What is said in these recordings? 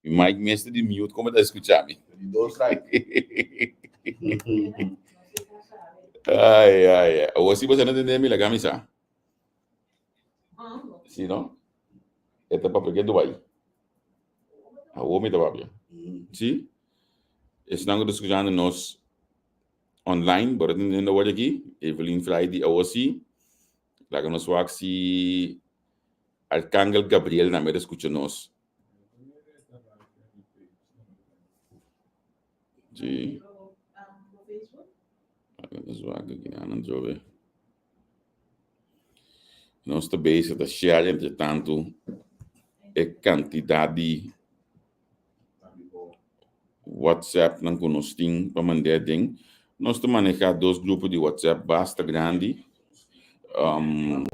Mi mic mester di mute como ta escucha mi. Di dos right. Ai, ai, ai. Awor si boso no tende mi, laga mi sa. Si no? E ta papia ke Dubai. Awor mi ta papia. Si? Esnan ku ta escuchando nos online, bo ta tendendo awor aki, Evelyn Fry di awor si. Laga nos wak si Arcangel Gabriel tambe ta escucha nos. Sí. Nos ta bezig ta share entre tanto e cantidad di WhatsApp nan ku nos tin pa mand'é aden. Nos ta maneha dos grupo di WhatsApp basta grandi. Um,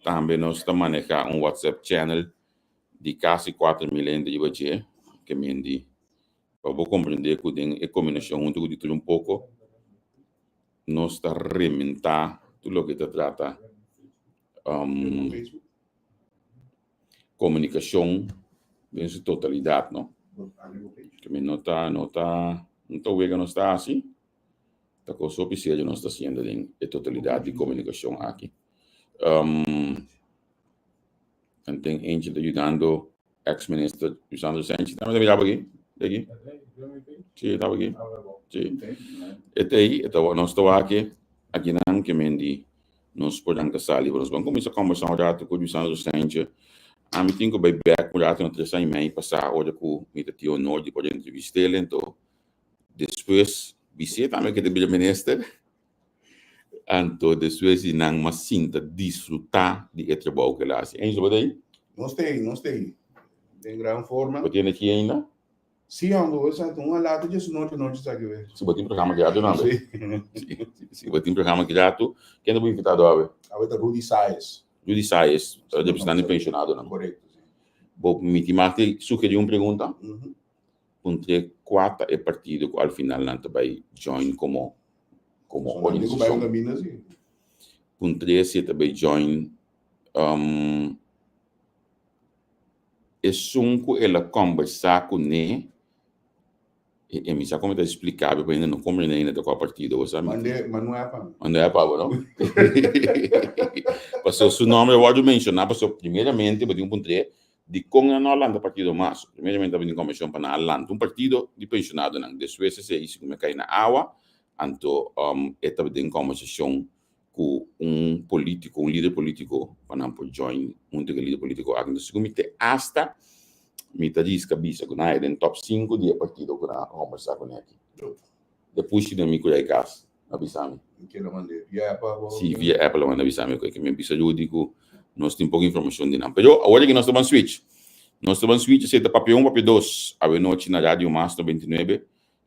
tambe nos ta maneha un WhatsApp channel di kasi 4.000 hende riba dje, ke men di pa bo komprendé ku den e kombinashon huntu ku di tur un poko nos ta rementá tur loke ta trata um, komunikashon den su totalidat, no? Ke men no ta no ta no ta wega nos ta hasi, ta kos hopi serio nos ta hasiendo den e totalidat di komunikashon aki. Um, En ten eentje ta yudando ex minister Lisandro Sanchez. Tambe ta miraba aki. Aki. Sí, estaba aki. Sí. E ta ahí, e ta nos ta wak aki nan ke men di nos por dan ka sali, pero nos ban kuminsá kombersá un rato ku Lisandro Sanchez. Ami tin ku bai bek un rato na tres aña i mei pasá ora ku mi ta tin honor di por entrevist'el, ento despues bis'é tambe ke ta bira minister. Anto despues di nan mas sinta disfrutá di e trabou ku el a hasi. Angel, bo ta ei? Nos ta ei, nos ta ei. Den gran forma. Bo tin energia ainda? Sí, homber, bo sa un alatu dje su nochi nochi sa ki wes. Si bo tin programa ki ratu tambe. Sí. Si bo tin programa ki ratu, ken ta bo invitado awe? Awe ta Rudy Saez. Rudy Saez, representante di pensionadonan. Korekto, sí. Bo miti mag di sugerí un pregunta? Puntr'é kua ta e partido ku al final nan ta bai join komo komo organisashon. Puntr'é si e ta bai join esun ku el a kòmbersá kuné, e mi sa komo ta splika bo, pasobra no komprendé ainda ta kua partido, bo sa. Mand'é pa bo, no? Pasobra su nòmber a wòrdu menshoná, pasobra primeramente bo tin ku puntr'é Dikon nan no a lanta partido mas? Primeramente a bini komishon pa nan a lanta un partido di penshonadonan. Despues esei si kume kai na awa, anto e ta den kombersashon ku un politiko, un lider politiko pa nan por join huntu ku e lider politiko aki. Entonces segun mi te asta mi ta riska bisa ku nan a den top sinku di e partido ku nan a kombersá kuné aki. E pushi den mi kura e kas a bisa mi. Ke lo mand'é? Via app abo? Si, via app lo manda bisa mi. Ke mi bisa Rudy ku nos tin poko informashon di nan. Pero awor aki nos ta ban switch. Nos ta ban switch esei ta papia un, papia dos. Awe nochi na Radio Mas 99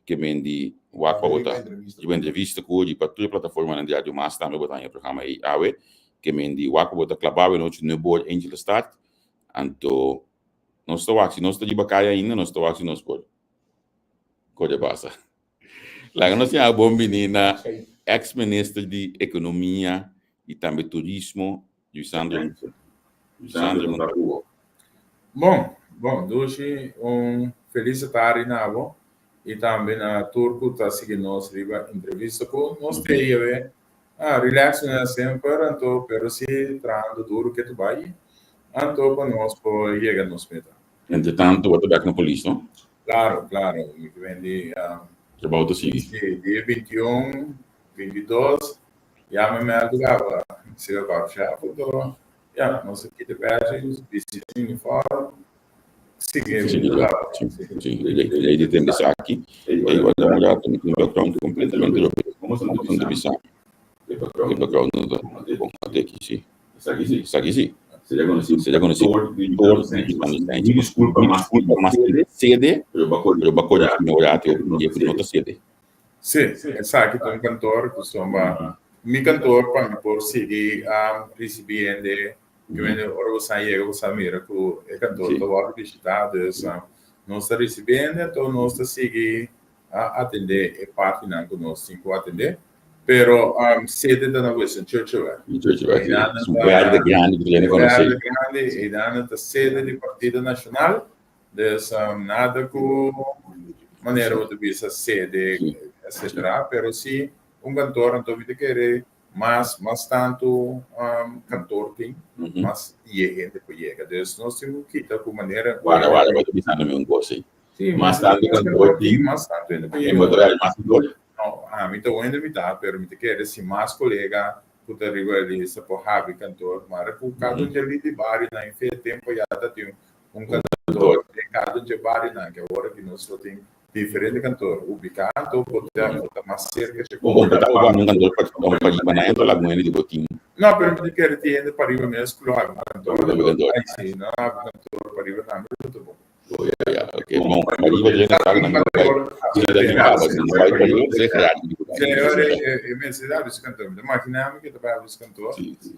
ke men di wak pa bo ta riba entrevista ku riba tur e plataformanan di Radio Mas tambe bo ta haña e programa ei awe. Ke men di wak pa bo ta klabá awe nochi nuebe or Angel ta start. Anto nos ta wak si nos ta riba kaya ainda nos ta wak si nos por Kore pasa. Laga nos yama bon bini na ex minister di Ekonomia i tambe Turismo, Luisandro Luisandro Montalvo. Bon, bon, Dushi, un felis tardi na bo i tambe na tur ku ta sigui nos riba entrevista ku nos te awe. Ah, relax manera semper, anto pero si trahando duro ke ta bai, anto pa nos por yega nos meta. Entre tanto bo ta bek na polis, no? Claro, claro. Mi ta bendi. Trabou ta sigui. Si, dia 21, 22, ya mi mèldu kaba. Si lo kaba shèf, anto ya, nos a kita bèshi, nos bisti uniform, sigui Sigui trabou. Si, si. Lei di tempu esaki, e igual ta un rato, mi tin background completamente robes. Komo ta bisa mi? E background no ta bon. Ate aki si. Esaki si. Seria konosí tur di Mi diskulpa mas ki sede, pero bo a kore mi ora ati e ku no ta sede. Sí, esaki ta un kantor ku somba mi kantor pa mi por sigui risibí hende ku hende ora bo sa yega bo sa mira ku e kantor ta wòrdu bishitá dus nos ta risibí hende anto nos ta sigui a atendé e partinan ku nos tin ku atendé, pero sede ta na Winston Churchill. Churchill, sí. Su berde grandi ku tur hende konosé. Berde grandi, einan ta sede di Partido Nashonal. Dus nada ku manera bo ta bisa sede etcetera, pero si un kantor anto mi ta kere mas mas tantu kantor tin, mas e hende por yega. Dus nos tin ku kita ku manera. Warda, warda, bo ta bisando mi un kos ei. Sí, Mas tantu kantor tin, mas tantu hende por e yega. bo ta traha mas kantor. No, ami ta wende mi ta, pero mi ta kere si mas kolega ku ta riba e lista por habri kantor, mara ku kada un dje li di barionan i fe tempu ya ta tin un kantor den kada un dje barionan ke awor aki nos lo tin diferente kantor ubiká anto bo ta bo ta mas serka dje Bo ta ocupa un kantor pa pa riba nan entra lagun hende di bo tin. No, pero mi ta kere tin hende pariba mes ku lo habri un kantor. Lo habri kantor. Ai si, nan habri kantor pariba tambe lo ta bon. Ya, ok. Bon, pariba dje na sala nan bai. Si nan ta kaba, si nan bai pariba, se gratis di Sí, ora e mester habri su kantor. Mi ta imaginá mi ke ta bai habri su kantor.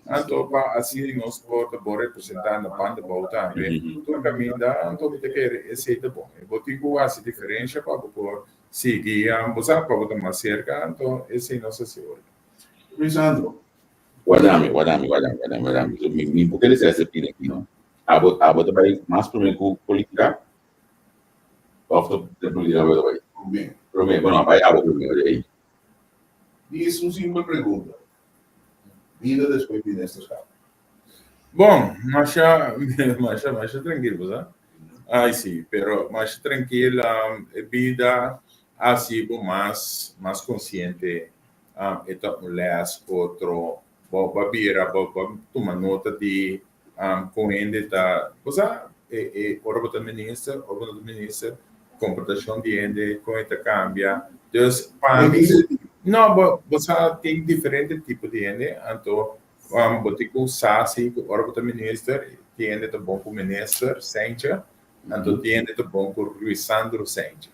Anto pa asina nos por ta bon representá na banda bou tambe. Tur kaminda, anto mi ta kere esei ta bon. E bo tin ku hasi diferensha pa bo por sigui, bo sa, pa bo ta mas serka, anto esei nos hasi ora. Luisandro. Guardami, guardami, guardami, guardami, guardami. Mi, mi por kere ser pida aki, no? Abo, abo ta bai mas promé ku polítika? Of ta ta polítika abo ta bai? Promé. Promé, bueno, bai abo promé, ora ei. Dis un simpel pregunta. Bida despues ministerschap. Bon, masha, masha, masha trankil, bo sa? Ai, si, pero masha trankil, e bida a hasi bo mas, mas konsiente e ta un les otro bo bo a bira bo bo tuma nota di con hende ta bo sa e e ora bo ta minister ora bo no ta minister comportacion di hende con e ta cambia dus pa mi no bo bo sa tin diferente tipo di hende anto bo tin cu sa si cu ora bo ta minister tin hende ta bon cu minister Sentje anto tin hende ta bon cu Ruisandro Sentje.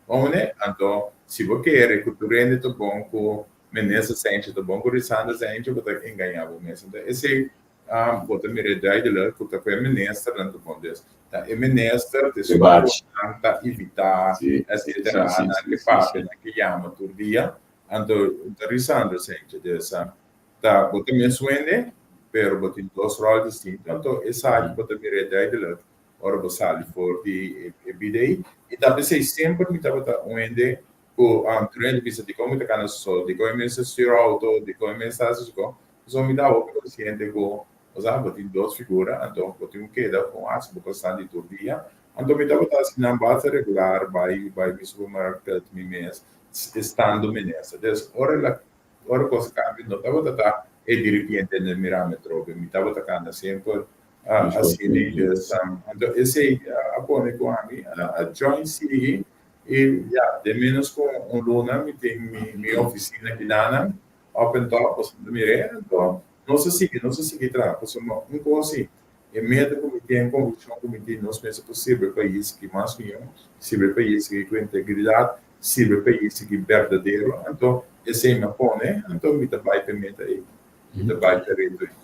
Omene, anto, si bo kere ku tur hende ta bon ku Minister Sanchez, ta bon ku Risandra Sanchez, bo ta engañá bo mes. Anto esei bo ta mira duidelijk ku ta ku e ministernan ta bon. Dus ta e minister ta esun ku nan ta invitá, etcetera, nan ke papia, nan ke yama tur dia. Anto ta Risandra Sanchez. Dus ta bo ta mes wende, pero bo tin dos ròl distinto. Anto esaki bo ta mira duidelijk. Ora bo sali for di e bida ei. I ta p'esei semper mi tabata un hende ku tur hende bisa dikon mi ta kana so, dikon e mester stuur outo, dikon e mester hasi esokon. Pasobra mi ta hopi konsiente ku osea bo tin dos figura, anto bo tin ku keda ku hasi bo kosnan di tur dia. Anto mi tabata hasi nan basta regular, bai bai mi supermarket mi mes, estando minister. Des ora el a ora kos a kambia no tabata ta e diripiente hende mira mi atrobe, mi tabata kanda semper Asina e dus. Anto esei a pone ku ami a join sigui i ya den menos ku un luna mi tin mi ofisina kidanan up and top pasobra mi ta mir'é. Anto nos a sigui, nos a sigui traha pasobra un kos si e meta ku mi tin, e konvikshon ku mi tin nos mester por sirbi e pais ki mas mihó, sirbi e pais ki ku integridat, sirbi e pais ki berdadero. Anto esei mi a pone, anto mi ta bai pa e meta ei. Mi ta bai pa reto ei.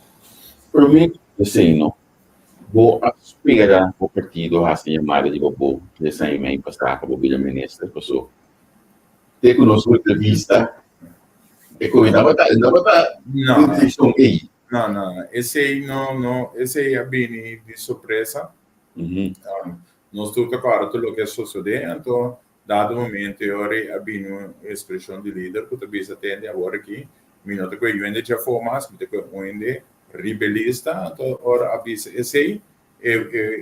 Promé esei no, bo a spera bo partido hasi yamada riba bo tres aña i mei pasá pa bo bira minister? Paso te ku nos entrevista e ku mi tabata e tabata No. direkshon ei. No, no, no. Esei no, no, esei a bini di sorpresa. Nos tur ta kòrda tur loke a sosodé, anto Dado momento e ora a bini un expresion di lider cu ta bisa tende awor aki mi no ta cu e yuende djafó mas, mi ta cu e uende riba e lista, anto ora a bisa esey e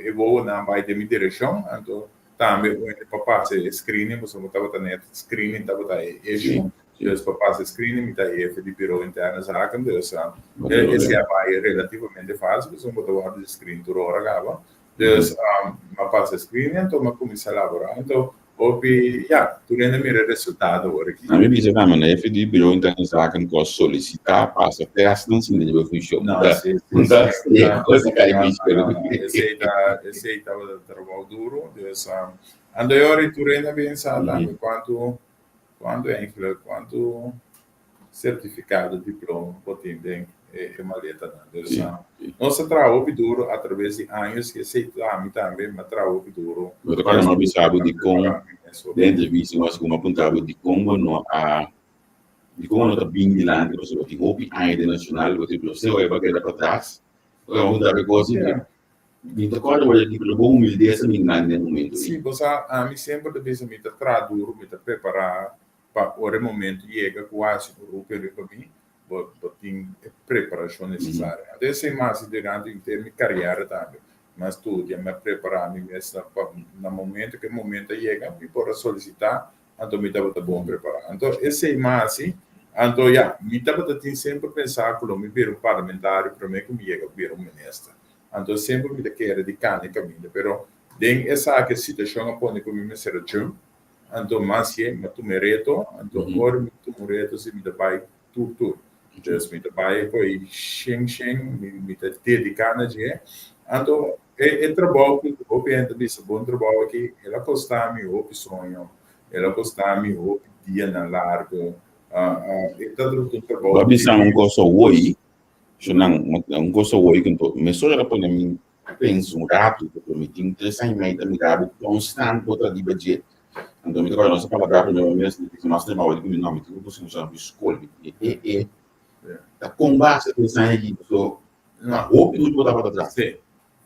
e wowonan bay den mi direccion, anto tambe uende pa pasa e screening pasobra mi tabata net screening tabata e issue, dus pa pasa e screening mi ta hefe di Bureau Interne Zaken, dus esey a bay relativamente facil pasobra bo ta wordo di screen tur ora caba. Dus m'a pasa screening anto m'a cuminsa labora. Anto hopi, ya, tur hende mira e resultado awor aki. Ami bisa tambe na efe di Bureau Interne Zaken cu a solicita pasa testnan sin debe funcion. No, si, si, si. E cosa cay bichi pero. Esey ta, esey tabata trabao duro. Dus, anto e ora tur hende a pensa tambe cuanto, cuanto eigenlijk, cuanto certificado, diploma bo tin den e maletanan. Dus nos a traha hopi duro a traves di años y esey ta ami tambe, mi a traha hopi duro. Mi ta kòrda mi a bisa bo dikon den entrevista nos ku mi a puntra bo dikon bo no a dikon bo no ta bin dilanti pasobra bo tin hopi aña den nacional bo tin bloseo e bo a keda patras. Bo a puntra bo e kos. Mi ta kòrda bo aki, pero bo humildesa mi grandi den momento ei. Sí, bo sa, ami semper ta bisa mi ta traha duru, mi ta prepará pa ora e momento yega ku hasi un roeping riba mi, bo bo tin e preparashon nesesario. Anto esei mas durante henter mi kariera tambe. Mi a studia, mi a prepará mi mes pa na momento ku e momento a yega mi por a solisitá, anto mi tabata bon prepará. Anto esei mas hasi, anto ya, mi tabata tin semper pensá ku lo mi bira un parlamentario promé ku mi yega bira un minister. Anto semper mi ta kere di kanda e kaminda, pero den esaki e situashon a pone ku mi mester a jump, anto mas ye mi a tuma e reto, anto ora mi tuma un reto si mi ta bai tur tur. Dus mi ta bai koe shen shen, mi ta dediká na dje. Anto e trabou ku hopi hende ta bisa bon trabou aki, el a kosta mi hopi soño, el a kosta mi hopi dianan largu, e ta un trabou. Bo a bisa un kos awor. Shonnan, un kos awor ku nto mesora ta pone mi pensa un ratu, pasobra mi tin tres aña i mei ta mira bo konstant bo ta riba dje. Anto mi ta kòrda nos a palabrá primero mes, mi bisa mas trabou di ku mi, no, mi tin ku buska un skol, mi tin e e ta kon basa tres aña aki, pasobra ta hopi muchu bo tabata tras. Sí,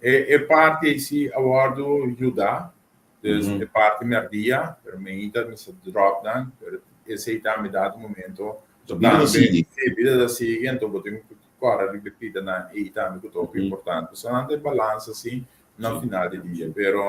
e parti ei sí a wòrdu yudá, dus e parti mèrdia, pero mainta mi sa dròp nan, pero esei tambe dado momento So bida ta sigui. Sí, bida ta sigui, anto bo tin ku kòrda riba e pidanan ei tambe ku ta hopi importante. Pasobra nan ta e balansa si na final di dia. Pero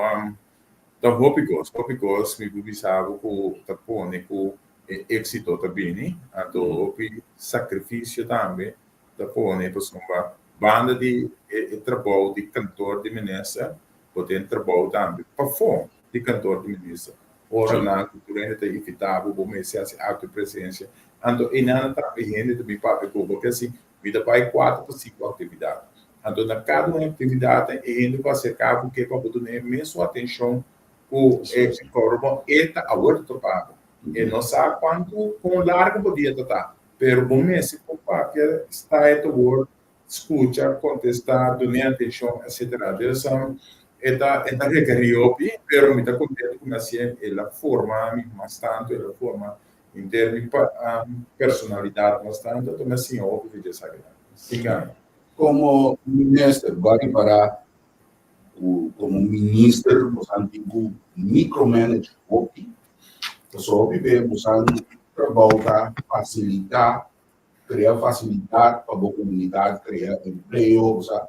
ta hopi kos, hopi kos mi por bisa bo ku ta pone ku e éksito ta bini. Anto hopi sakrifisio tambe ta pone pasobra banda di e trabou di kantor di minister, bo tin trabou tambe pafó di kantor di minister. Ora nan ku tur hende ta invitá bo, bo mester hasi akto di presensia. Anto einan tambe hende ta bin papia ku bo, porque mi ta bai kuater pa sinku aktividat. Anto na kada un aktividat e hende ku aserká bo ke pa bo duna e mesun atenshon ku e kobra bo, e ta awor ta topa bo. E no sa kuantu, kon largu bo dia ta ta, pero bo mester por papia, sta e ta wor skucha, kontestá, dun'é atenshon, etcetera. Dus e ta e ta rekerí hopi, pero mi ta kontento ku mi a hasié, el a forma mi mas tantu, el a forma henter mi personalidat mas tantu, anto mi a siña hopi for di esakinan. Sin gana. Komo minister, bo a ripará ku komo minister boso tin ku micromanage hopi? Pasobra hopi be boso trabou ta fasilitá Krea fasilidat pa bo komunidat, krea empleo, osea,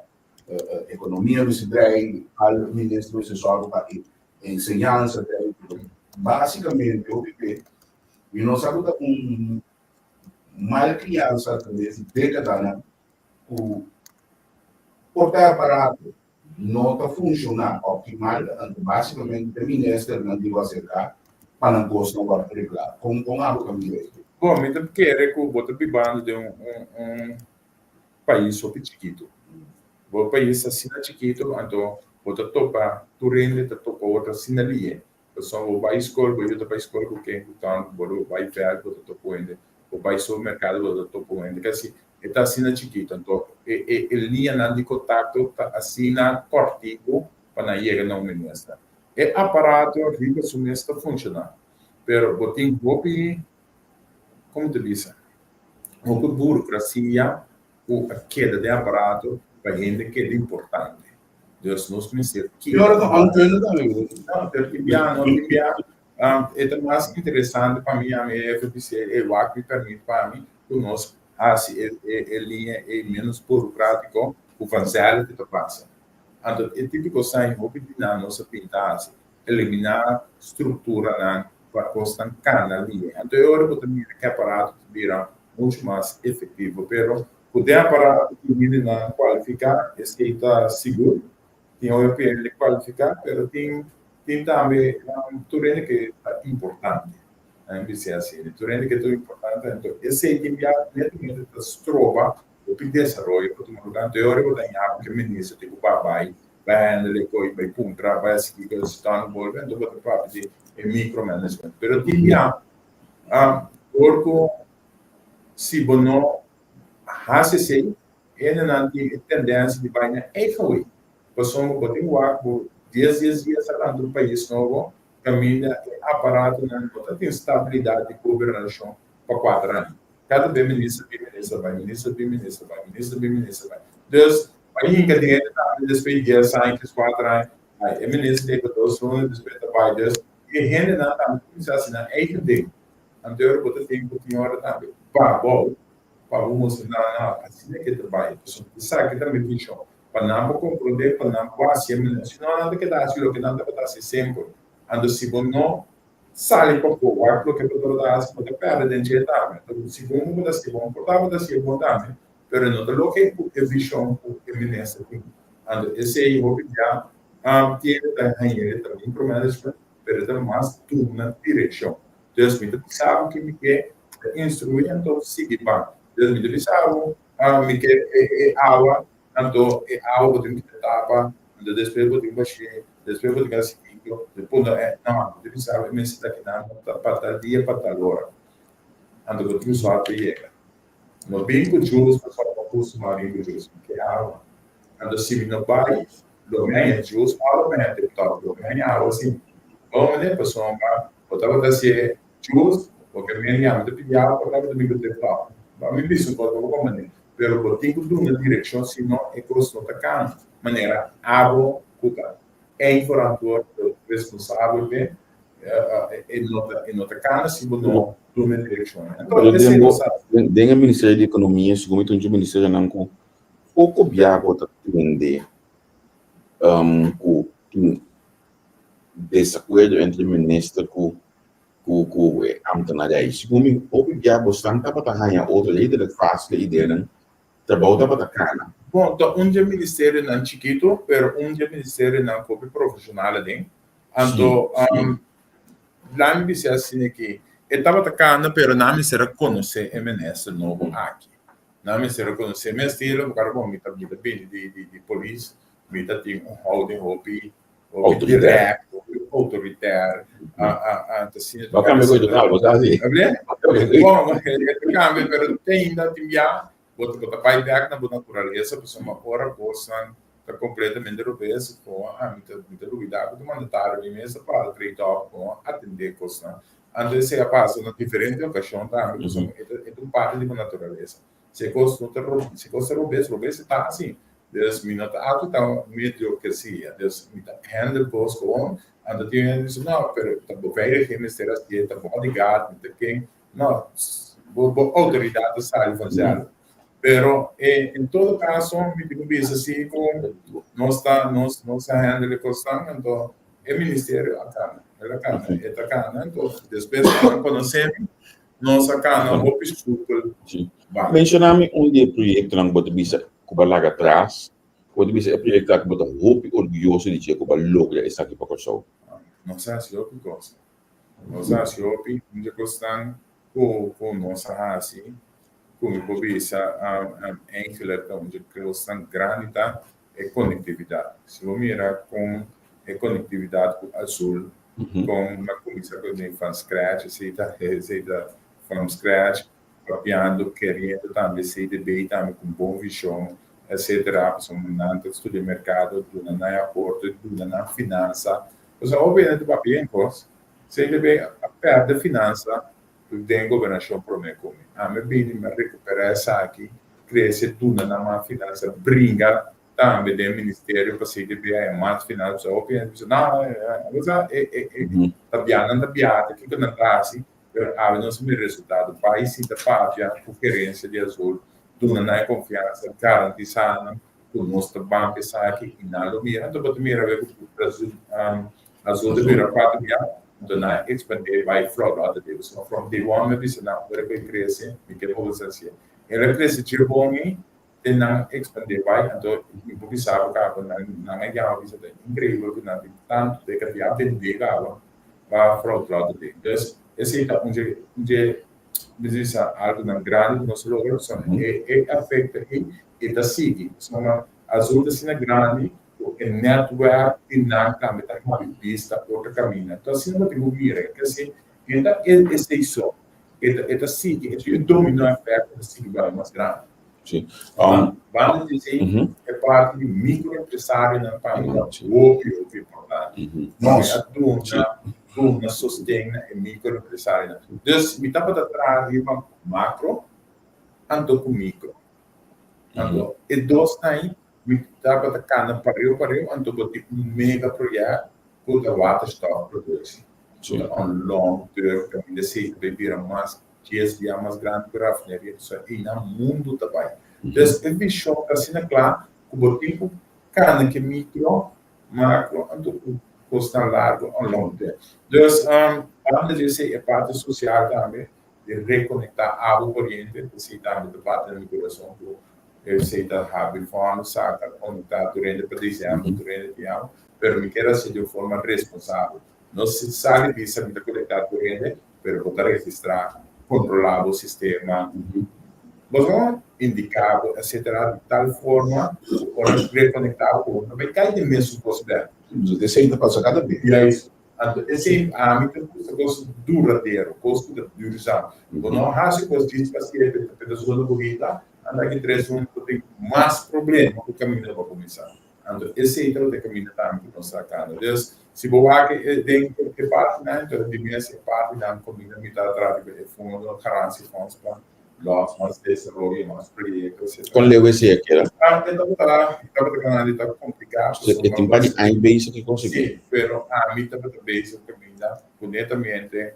ekonomia mester drei, al minister mester sòru pa e enseñansa drei. Básikamente hopi be mi no sa ku ta un mal kriansa atraves di dékadanan ku por ta e aparato no ta funshoná optimal, anto básikamente e ministernan tin ku aserká pa nan kosnan wòrdu reglá. Kon kon abo ta mira esei? Bon, mi ta kere ku bo ta bibando den un un pais hopi chikitu. Bo pais asina chikitu, anto bo ta topa tur hende ta topa otro asina lihe. Pasobra bo bai skol, bo yu ta bai skol ku ken ku tantu, bo lo bai vèlt bo ta topa un hende, bo bai supermerkado bo ta topa un hende. Kasi e ta asina chikitu, anto e e e liñanan di kontakto ta asina kòrtiku pa nan yega na un minister. E aparato riba su mes ta funshoná, pero bo tin hopi, komo ta bisa, hopi burokrasia ku a keda den aparato pa hende keda importante. Dus nos mester kita. Pero ta onkunde tambe. No, pero tin bia, no tin bia. E ta mas interesante pa mi, ami e FPC, e wak mi permit pa mi ku nos hasi e e liña ei menos burokratiko ku vanzelf ta pasa. Anto e tipiko sain hopi di nan nos a pinta hasi, eliminá strukturanan pa kosnan kana liña. Anto e ora bo ta mira ku e aparato ta bira muchu mas efektivo. Pero Ku den aparato tin hendenan kualifiká, esei ta sigur. Tin hopi hende kualifiká, pero tin tin tambe tur hende ke ta importante. Nan bisa asina, tur hende ke ta importante, anto esei tin bia netamente ta stroba hopi desaroyo pa tuma lugá. Anto e ora bo ta ña ku e minister tin ku ba bai, bai handle e koi, bai puntra, bai hasi kiko, hasi tantu, bolbe, anto bo ta papia di e micromanagement. Pero tin bia, dor ku Si bo no hasi esei, hendenan tin e tendensia di bai na eigen way. Pasobra bo tin wak bo dies dies dies a lanta un pais nobo kaminda e aparatonan no ta tin stabilidat di gobernashon pa kuater aña. Kada be minister bin, minister bai, minister bin, minister bai, minister bin, minister bai. Dus. Pa hinka den hende tambe despues di 10 aña, 14 aña, ai, e minister ei pa dos luna despues ta bai. Dus e hendenan tambe ta kuminsá hasi nan eigen ding. Anto ora bo ta tin ku tin ora tambe pa bo, pa bo mustra nan, no, asina ke ta bai. Pasobra esaki ta mi vishon. Pa nan por komprondé, pa nan por hasi e manera. Si no, nan ta keda hasi loke nan tabata hasi semper. Anto si bo no sali pa bo wak loke bo tabata hasi, bo ta pèrdè den dje tambe. Anto segun ku bo ta hasi bon, por tabata hasi e bon tambe, pero no ta loke ku e vishon ku e minister tin. Anto esei hopi bia tiene ta hañ'e ta micromanagement, pero ta mas duna direkshon. Dus mi ta bisa bo ke mi ke, ta instruí anto sigui ban. Dus mi ta bisa bo mi ke e awa, anto e awa bo tin ku tapa, anto despues bo tin ku bash'é, despues bo tin ku hasi kiko, despues no, no, mi ta bisa bo e mester ta kinan pa tal dia, pa tal ora. Anto bo tin ku sòru pa yega. No bin ku juice pasobra bo kustumá bin ku juice, mi ke awa. Anto si mi no bai, lo mi haña juice òf lo mi haña tip top, lo mi haña awa si. Bon mene, pasobra bo tabata hasié juice, bo ke mene ami ta pidi awa, bo tabata bin ku tip top. Bo mi bisa un kos, bo por mane, pero bo tin ku duna direkshon, si no e kos no ta kana manera abo ku ta eindverantwoordelijk, responsabel p'e. E no ta, e no ta kana si bo no duna e direkshon. Pero den bo, den e Ministerio di Ekonomia, segun mi ta un dje ministerionan ku poko bia bo ta tende ku tin desakuerdo entre minister ku ku ku e ambtenaar ei. Segun mi hopi bia bosnan tabata haña otro redelijk fásil e ideanan, trabou tabata kana. Bon, ta un dje ministerionan chikitu, pero un dje ministerionan ku hopi profeshonal aden. Anto, laat mi bisa asina aki, e tabata kanda pero nan mester a konosé e minister nobo aki. Nan mester a konosé mi estilo, porque ora mi ta mi ta bini di di di polis, mi ta tin un houding hopi hopi direct, hopi autoritair, anto asina. Bo a kambia koe total, bo sa asi. Bon, e ta kambia pero te ainda tin bia bo ta bai bek na bo naturalesa pasobra ora bosnan ta completamente robes con ami ta mi ta lubida cu ta mandatario mi mes ta para trade off con atende cosnan anto esey a pasa na diferente ocasion tambe pasobra e ta e ta un parti di bo naturalesa si e cos no ta si e cos ta robes robes e ta asi dus mi no ta afecta mediocracia dus mi ta handle cos con anto tin hende bisa no pero ta beveiliging mester haci'e ta bodyguard mi ta ken No, bo bo autoridad ta sali vanzelf. Pero eh, en todo caso, mi tin ku bisa si ku nos ta nos nos a handle e kosnan, anto e ministerio a kana, el a kana, e ta kana, anto despues ku nan konosé mi, nos a kana hopi soepel Sí. bai. Menshoná mi un di e proyektonan ku bo ta bisa ku bo a laga atras, ku bo ta bisa e proyekto aki bo ta hopi orguyoso di dje ku bo a logra esaki pa Kòrsou. Nos a hasi hopi kos. Nos a hasi hopi un dje kosnan ku ku nos a hasi ku mi por bisa eigenlijk ta un dje kosnan grandi ta e konektividat. Si bo mira kon e konektividat ku Azul kon na kuminsa ku van scratch esei ta esei ta from scratch papiando keriendo tambe CDB tambe ku bon vishon etcetera pasobra nan ta studia merkado duna nan e aporte duna nan finansa. Pasobra hopi hende ta papia en kos, CDB a pèrdè finansa den gobernashon promé ku mi. Ami a bini mi a rekuperá esaki, krese, duna nan mas finansa, bringa tambe den ministerio pa CDB haña mas finansa. Pasobra hopi hende bisa, no, bo sa, e e e ta bia nan ta bia, ta kiko nan ta hasi, pero awe nos a mira resultado. Bai sinta papia ku gerensia di Azul, duna nan e konfiansa, garantisá nan ku nos ta ban pa esaki i nan lo mira. Anto bo ta mira awe ku Azul Azul ta bira kuater bia, anto nan a ekspandé bai flòt lòt di So from day one mi a bisa nan ora ku e krese mi ke pa bo hasié. El a krese dje bon ei te nan ekspandé bai, anto mi por bisa bo kaba nan nan a yama bisa ta inkreibel ku nan tin tantu deka di a bendé kaba pa flòt lòt di. Dus esei ta un dje un dje mi ta bisa algunan grandi ku nos a logra pasobra e e afekto ei e ta sigui pasobra Azul ta asina grandi ku e nètwèrk di nan tambe ta habi bista otro kaminda. Enton asina bo tin ku mira ke si e ta esei so e ta e ta sigui e domino efekto ta sigui bai mas grandi. Sí. Banda di esei e parti di mikroempresarionan tambe ta hopi hopi importante. Nos a duna duna sosten na e mikroempresarionan. Dus mi tabata traha riba makro anto ku mikro. Anto e dos nan. Mi tabata kana pareu pareu anto bo tin un mega project ku ta waterstofproductie. Ku ta un long term kaminda esei ta bai bira mas dies bia mas grandi ku rafineria pasobra einan mundu ta bai. Dus e vishon ta asina kla ku bo tin ku kana ke mikro, makro anto ku kosnan largu on long term. Dus banda di esei e parti sosial tambe di rekonektá abo koriente, esei tambe ta bati na mi kurason ku esei ta habri fòrnu, saka, konektá tur hende pa dezèmber, tur hende tin awa, pero mi kier hasi di un forma responsabel. No sali bisa mi ta konektá tur hende, pero bo ta registrá, kontrolá bo sistema, bo ta indiká bo etcetera di tal forma ku ora rekonektá bo, bo no ta bai kai den mesun kos bèk. Esei ta pasa kada bes. Anto esei ami ta gusta kos duradero, kos ku ta duurzaam. Bo no hasi kos djis pa sirbi ta peda zona bunita, anda aki tres luna bo tin mas problema ku kaminda bo a kuminsá. Anto esei tabata e kaminda tambe ku nos ta kanda. Dus si bo wak den e partinan, anto di mes e partinan kaminda mi ta traha riba e fondo, garantiefonds pa Los mas desaroyo, mas proyecto, etcetera. Kon leu esei a keda? Ah, e tabata, e tabata grandi, tabata complicá. So, e tin un par di aña bezig ku konsiguí? Sí, pero ami tabata bezig kaminda ku netamente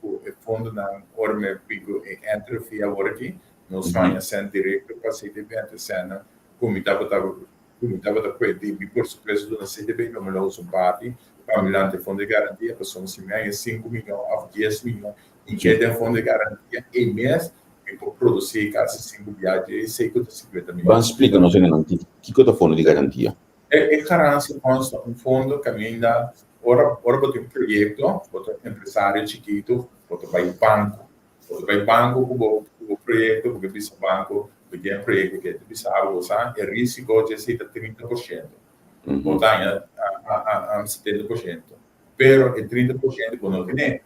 ku e fondonan ora mi a bin ku e entry fee awor aki, nos haña sèn direkto pa CTB, anto e sènnan ku mi tabata ku mi tabata kue di mi porsupuesto duna CTB, lo mi lo usa un parti pa mi lanta e fondo di garantia, pasobra si mi haña sinku miyon òf dies miyon I ke den fondo di garantia e mes mi por produci casi sinku bia dje esey cu ta 50 miyon. Ban splica nos hendenan kico ta fondo di garantia. E garantie fonds ta un fondo caminda ora ora bo tin un proyecto, bo ta un empresario chikito, bo ta bay banco. Bo ta bay banco cu bo cu bo proyecto, bo ke bisa banco bo tin e proyecto ke ta bisa bo sa e risico dje esey ta 30%. Bo ta haña 70%, pero e 30% bo no tene.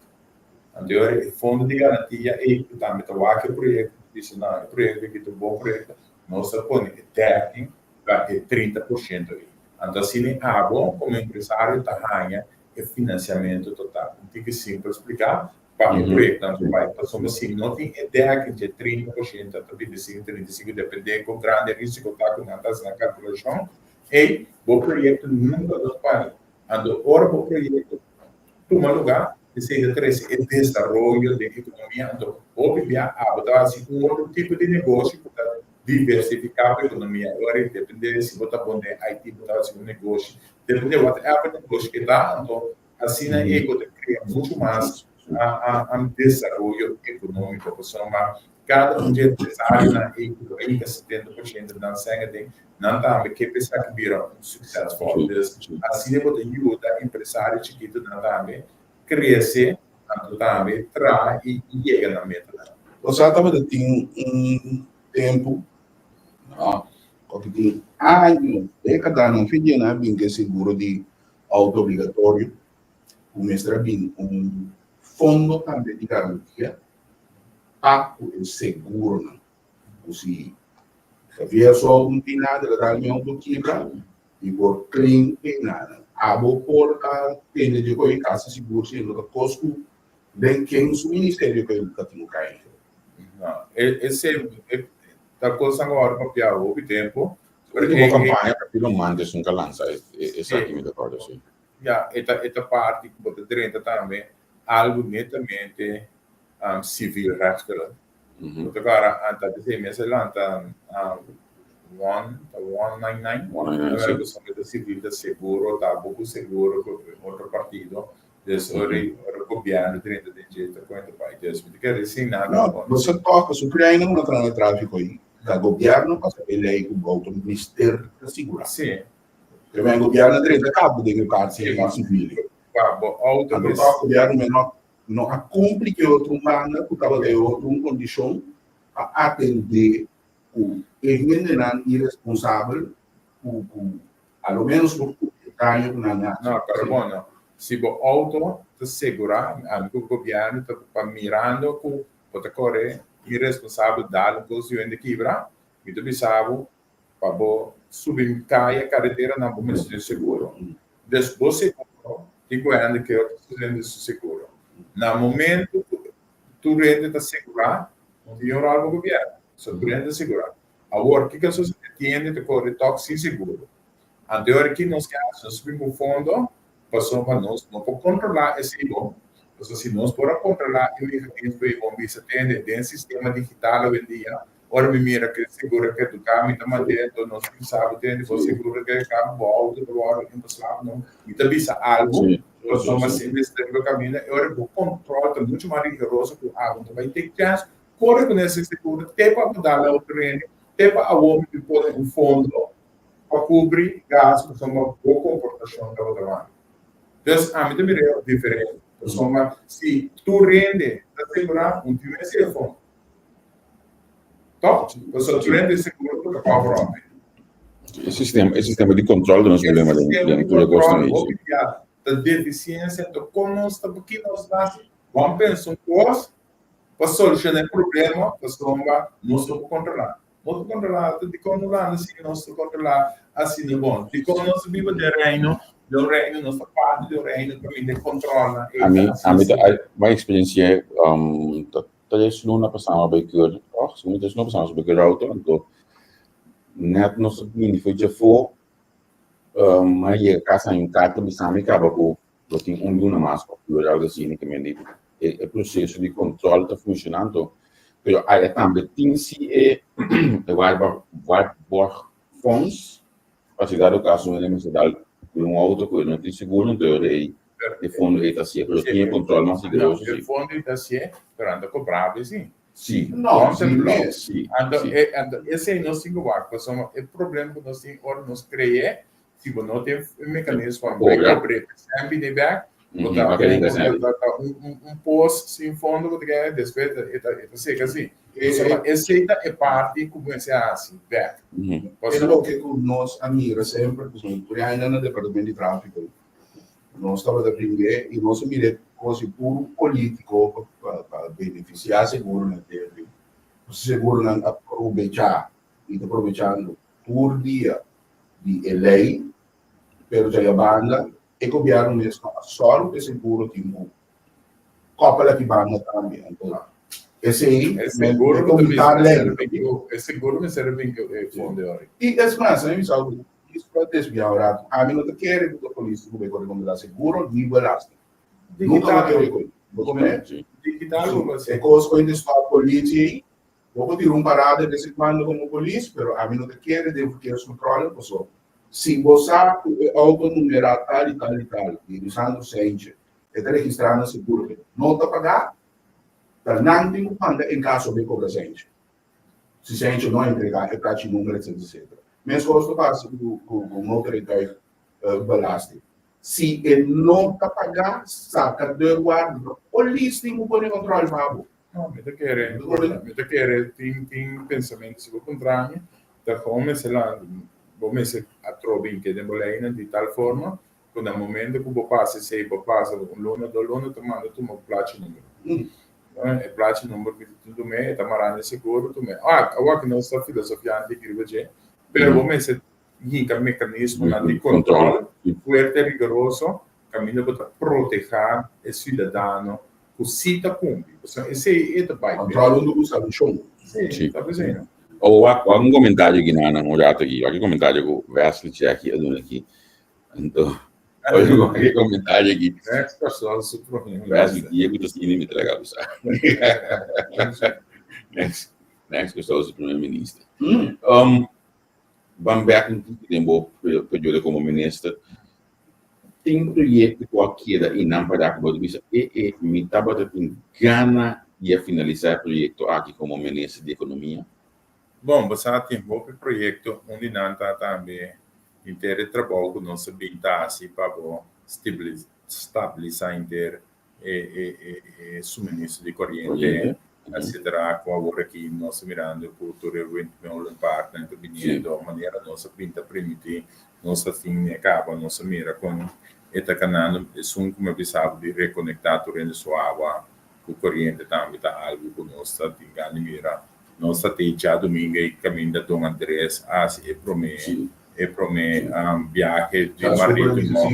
Anto ora e fondo di garantia ei ku tambe ta wak e proyekto ta bisa nan e proyekto aki ta un bon proyekto, nos ta pone e dekking pa e 30% ei. Anto asina abo komo empresario ta haña e finansiamentu total. Un tiki simpel spliká pa e proyektonan ta bai. Pasobra si no tin e dekking dje 30% ta 25, 35 depende kon grandi e risiko ta ku nan ta hasi nan kalkulashon ei, bo proyekto nunka lo bai. Anto ora bo proyekto tuma lugá, esei ta trese e desaroyo den ekonomia. Anto hopi bia abo ta hasi un otro tipo di negoshi ku ta diversifiká bo ekonomia. Ora i depende si bo ta bon den IT, bo ta hasi un negoshi, depende whatever negoshi ke ta, anto asina ei bo ta krea muchu mas desaroyo ekonómiko. Pasobra Kada un dje empresarionan ei ku lo hinka 70% nan sèn aden, nan tambe ke pa esaki bira un suksesfòl. Dus, asina bo ta yuda empresario chikitonan tambe krese, anto tambe traha i yega nan metanan. Bo sa tabata tin un tempu, no, ku tin años, dékadanan, fin dje nan a bin ku e seguro di outo obligatorio, ku mester a bin un fondo tambe di garantia pa ku e seguronan ku si Javier su auto no tin nada, el a dal mi auto kibra, mi por claim e nada. Abo por a tende dje koe kasi sigur si no ta kos ku den ken su ministerio ku ta tin ku kai. No, esei ta kosnan ku a wòrdu papiá hopi tempu. Último kampaña Partido Mante esun ka lansa esaki mi ta kòrda si. Ya, e ta e ta parti ku bo ta drenta tambe algu netamente civielrechtelijk. Bo ta kòrda anta di esei mes a lanta one ta one nine nine. One nine nine, si. Pasobra ta civil ta seguro, ta bo ku seguro ku otro partido. Dus ora ora gobièrnu drenta den dje ta kuenta bai. Dus mi ta kere sin nada. No, bo sa tòg pasobra ku ainda bo no traha na tráfiko ei. Ta gobièrnu pasa e lei ku bo auto mester ta sigurá. Si. Pero gobièrnu a drenta kaba den e parti sivil. Pa bo auto Anto tòg gobièrnu me no no a kumpli ku e otro un banda ku tabata e otro un kondishon pa atendé ku e hendenan iresponsabel ku ku a lo ménos por kumpli e daño ku nan hasi. No, pero bueno, si bo auto ta segurá, ami ku gobièrnu ta pa mirando ku bo ta kore iresponsabel dal un kos di hende kibra, mi ta bisa bo Pa bo subi kaya kareteranan bo mester tin seguro. Dus bo seguro tin ku hende ke otro hende su seguro. Na momento ku tur hende ta segurá, no tin un ròl pa gobièrnu. So tur hende ta segurá. Awor, kiko a sosodé? Tin hende ta kore tòg sin seguro. Anto e ora ki nos ke hasi? Nos bin ku un fondo pasobra nos no por kontrolá esei bon. Pasobra si nos por a kontrolá e meganismo ei bon, bisa tende den sistema digital awendia, ora mi mira ku e seguro a keduká, mi ta mand'é, anto nos bin sa bo tende bo seguro a keduká, bo outo ta wòrdu inbeslag, no. Mi ta bisa algu, pasobra si mester bo kaminda, e ora bo kontrol ta muchu mas rigoroso ku abo ta bai take chance Kore ku nese seguro te pa bo dal otro hende, te pa awor mi pone un fondo pa kubri gasto pasobra bo komportashon tabata mal. Dus ami ta mira e diferente, pasobra si tur hende ta segurá, un tin mester e fondo. Tòg? Pasobra tur hende seguro ku ta cover up. E sistema, e sistema di control ta nos problema den den tur e kosnan ei. Hopi bia ta defisiensia, enton kon nos ta, ki nos ta hasi? Bo a pensa un kos, Pa soluciona e problema, pasobra nos no por controla. Nos por controla, ta dicon Hulanda si nos ta controla asina bon? Dicon nos ta biba den reino, den un reino, nos ta parti di un reino caminda e controlnan ei ta Ami, asina ami ta, simpel. mi experiencia, ta tres luna pasá mi a bai keur, oh, segun tres luna pasá nos a bai keur auto, anto net nos a bini for djafó, mi a yega cas haña un carta bisa mi caba cu Lo tin un luna mas pa kura algo asina ke men di e proseso di kontrol ta funshonando, pero aya tambe tin si e e waarborgfonds pa si dado kaso un hende mester dal ku un outo ku e no tin seguro anto e e fondo ei ta hasié, pero tin e kontrol mas riguroso si. E fondo ei ta hasié, pero nan ta kobra be si. Si. No, si mes. Si, Anto si. e anto esei nos tin ku wak pasobra e problema ku nos tin ora nos kre'é Si bo no tin e mekanismo pa Cobra. kobr'é esei bini bèk, bo ta Bo keda interesante. ta ta un un un pos sin fondo bo ta keda despues e ta e ta seka así. Pasobra esei ta e parti ku bo mester hasi bèk. E Pasobra loke ku nos a mira semper, ku son tur aña na departamento di tráfiko, nos tabata bringu'é i nos a mira e kos di puru polítiko pa pa benefisiá seguronan tempu. Seguronan a probechá i ta probechando tur dia di e lei, pero djaya banda e gobierno mes no a sòru p'e seguro tin ku kòpel aki banda tambe. Anto esei E men seguro e ku ta komitá bisa lei. mester bin ku e seguro mester bin ku e fondo e ora. I es mas, ami bisa algu djis pa desviá un ratu, ami no ta kere ku ta polis ku bai kore kontrolá seguro ni belasting. Nunka lo Digital. kere ku. Bo komprende? Sí. Digital bo E hasi. kos ku hende stòp polis ei, Bo por tira un parada de bes en cuando como polis, pero ami no ta kere den verkeerscontrole, paso si bo sa cu e auto numera tal y tal y tal, di Lisandro Seintje, e ta registra na seguro pero no ta paga, ta nan tin cu manda en caso bay cobra Seintje. Si Seintje no a entrega e plachi numero etc etc. Mescos ta pasa cu cu motorrijtuig belasting. Si e no ta paga, saca deurwaarder, pero polis tin cu pone controle pa bo. No, mi ta kere, mi ta kere tin tin pensamentu si bo puntra mi, ta gewoon mester la bo mester atrobe inke den bo leinan di tal forma ku na momento ku bo pasa esei bo pasa un luna dos luna ta manda tuma bo plachi numero. E plachi numero ku ta tum'é e ta mará na e seguro tum'é. Ah, awor ku nos ta filosofiando di riba dje, pero bo mester hinka mekanismonan di control fuerte rigoroso kaminda bo ta protehá e siudadano ku si ta kumpli. Pasobra esei e ta bai p'e. Control huntu ku sanshon. Si, ta p'esei no. O wak wak un komentario aki nan un rato aki. Wak e komentario ku Wesley Checkie a duna aki. Anto, wak e komentario aki. Next persoon su prome minister. Wesley dia ku ta sini mi ta laga bisa. Next, next persoon su prome minister. Um, ban bek un tiki den bo periodo komo minister. Tin proyekto ku a keda i nan para ku bo ta bisa, e e mi tabata tin gana di a finalisá e proyekto aki komo minister di ekonomia? Bon, bo sa tin hopi proyekto, un di nan ta tambe henter e trabou ku nos a bin ta hasi pa bo stabilisá henter e suministro di koriente, etcetera, ku awor aki nos ta mirando ku tur e windmolenparknan ta biniendo, manera nos a pinta primiti, nos ta tin e kaba, nos a mira kon e ta kanando, esun ku mi a bisa bo di rekonektá tur hende su awa ku koriente tambe ta algu ku nos ta tin gana di mira. Nos ta te djadumingu ei kaminda Don Andres a hasi e promé e promé biahe di marítimo.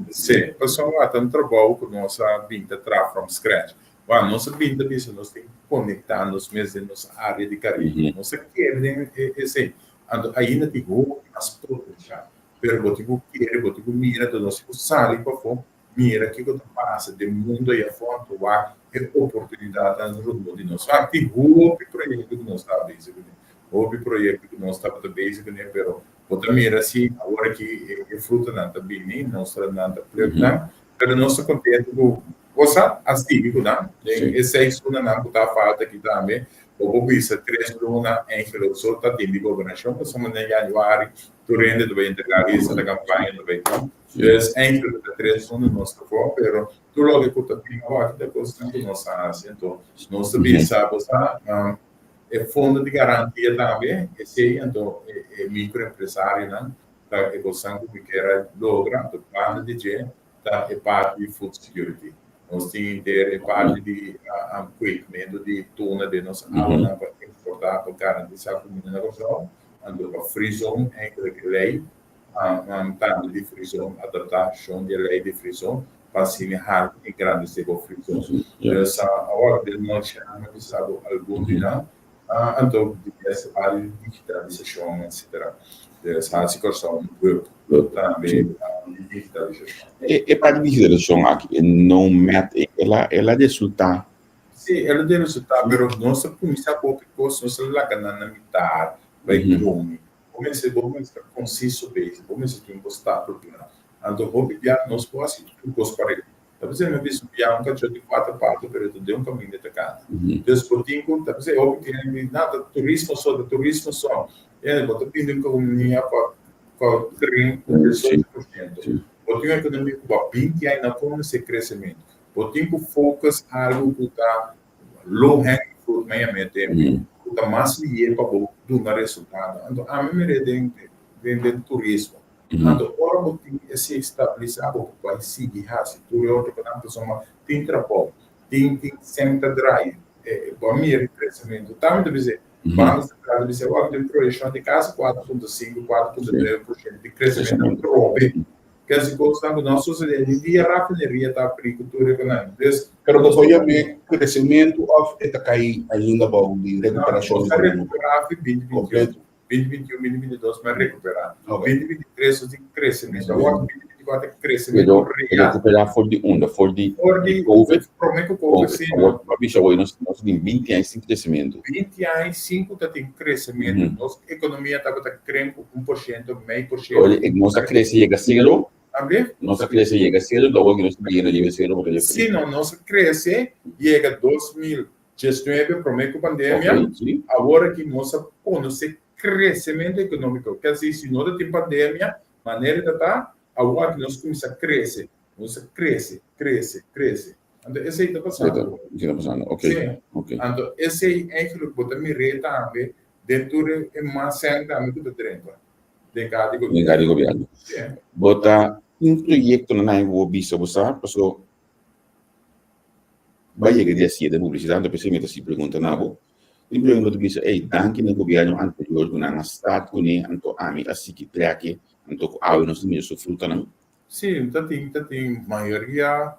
Sí, pasobra ta un trabou ku nos a bin ta traha from scratch. Wak, nos a bin ta bisa nos tin ku konektá nos mes den nos área di Karibe. Nos a kere den esei. Anto ainda tin hopi mas potensial. Pero bo tin ku kere, bo tin ku mira, anto nos tin ku sali pafó, mira kiko ta pasa den mundo ei afó, anto wak e oportunidatnan rondó di nos. Wak, tin hopi proyekto ku nos ta bezig kuné, hopi proyekto ku nos tabata bezig kuné, pero bo ta mira si awor aki e frutanan ta bini, nos ta nan ta pluk nan, pero nos ta kontento ku Cosa a sigui cu nan den e seis lunanan cu ta falta aki tambe. Bo por bisa tres luna eigenlijk so ta tin di gobernacion pasobra den januari tur hende ta bay entrega lista ta campaña ta bay con. Dus eigenlijk ta tres luna nos ta for pero tur loke cu ta bin awor aki ta cosnan cu nos a haci. Anto nos ta bisa bo sa e fondo di garantia tambe esey anto e microempresarionan ta e cosnan cu mi kier a logra anto banda di dje ta e parti di food security. Nos tin henter e parti di kweekmentu di tuna den nos awanan pa eksportá pa garantisá kumida na Kòrsou. Anto pa free zone eigenlijk e lei tambe di free zone, adaptashon di e lei di free zone pa asina harta engrandesé bo free zone. Dus awor den nochi ami a bisa bo algun di nan. Anto di e parti di digitalisashon etcetera. Dus hasi Kòrsou un hub tambe di digitalisashon. E parti di digitalisashon aki e no mèt el a el a resultá. Si, el a den resultá, pero nos a kuminsá ku hopi kos, nos a laga nan na mitar bai drumi. Bo mester bo mester ta konsiso bezig, bo mester tin un stapelplan. Anto hopi bia nos por hasi tur kos pareu. Ta p'esei mi bisa bia un kachó di kuater pata pero e ta den un kaminda e ta kana. Dus bo tin ku ta p'esei hopi cliente di na ta turismo so ta turismo so. Hende bo ta bini un ekonomia ku a kren ku 18%. Bo tin un ekonomia ku bo a 20 aña no konosé kresementu. Bo tin ku focus algu ku ta low hanging fruit meyamente ku ta mas lihé pa bo duna resultado. Anto ami mir'é den den turismo. Anto ora bo tin esei stabilisá bo por bai sigui hasi tur e otro konan pasobra tin trabou, tin tin sèn ta draai, bo a mira e kresementu. Tambe ta bis'é, Banko Sentral ta bis'é awor tin un proyekshon di kasi 4.5, 4.9% di kresementu atrobe. Kese kosnan ku no a sosodé ni dia rafineria ta abrí ku tur e konan. Dus. Pero bo por yam'é kresementu òf e ta kai ainda bou di rekuperashon No, nos a rekuperá fin 2021. 2021, 2022 mi a rekuperá. 2023 nos tin kresementu. Awor 2024 kresementu real. Rekuperá for di unda? For di For di Covid? Promé ku Covid, si. Awor bo a bisa awor nos tin 20 aña sin kresementu. 20 aña sin ku ta tin kresementu. Nos ekonomia tabata kren ku 1%, mei por shento. Nos a krese yega sero. Tambe? Nos a krese yega sero, awor nos ta yega riba sero porque ya. Si no, nos a krese yega 2000. 19 promé ku pandemia, awor aki nos a konosé kresementu ekonómiko. Kel si, si no ta tin pandemia, manera ta ta, awor aki nos kuminsá krese, nos a krese, krese, krese. Anto esei ta pasando. Esei ta pasando, ok. Sí. Anto esei eigenlijk bo ta mir'é tambe den tur e mas sèn tambe ku ta drenta den kada di gobièrnu. Den kada di gobièrnu. Bo ta tin proyektonan ku bo bisa bo sa, paso Bai yega di hasié den publisidat, anto p'esei mi ta hasi pregunta na bo. Tin pregunta ta bisa, ey, danki na gobièrnu anterior ku nan a start kuné, anto ami a sigui trèk'e, anto ku awe nos ta mira su frutanan. Sí, ta tin, ta tin mayoria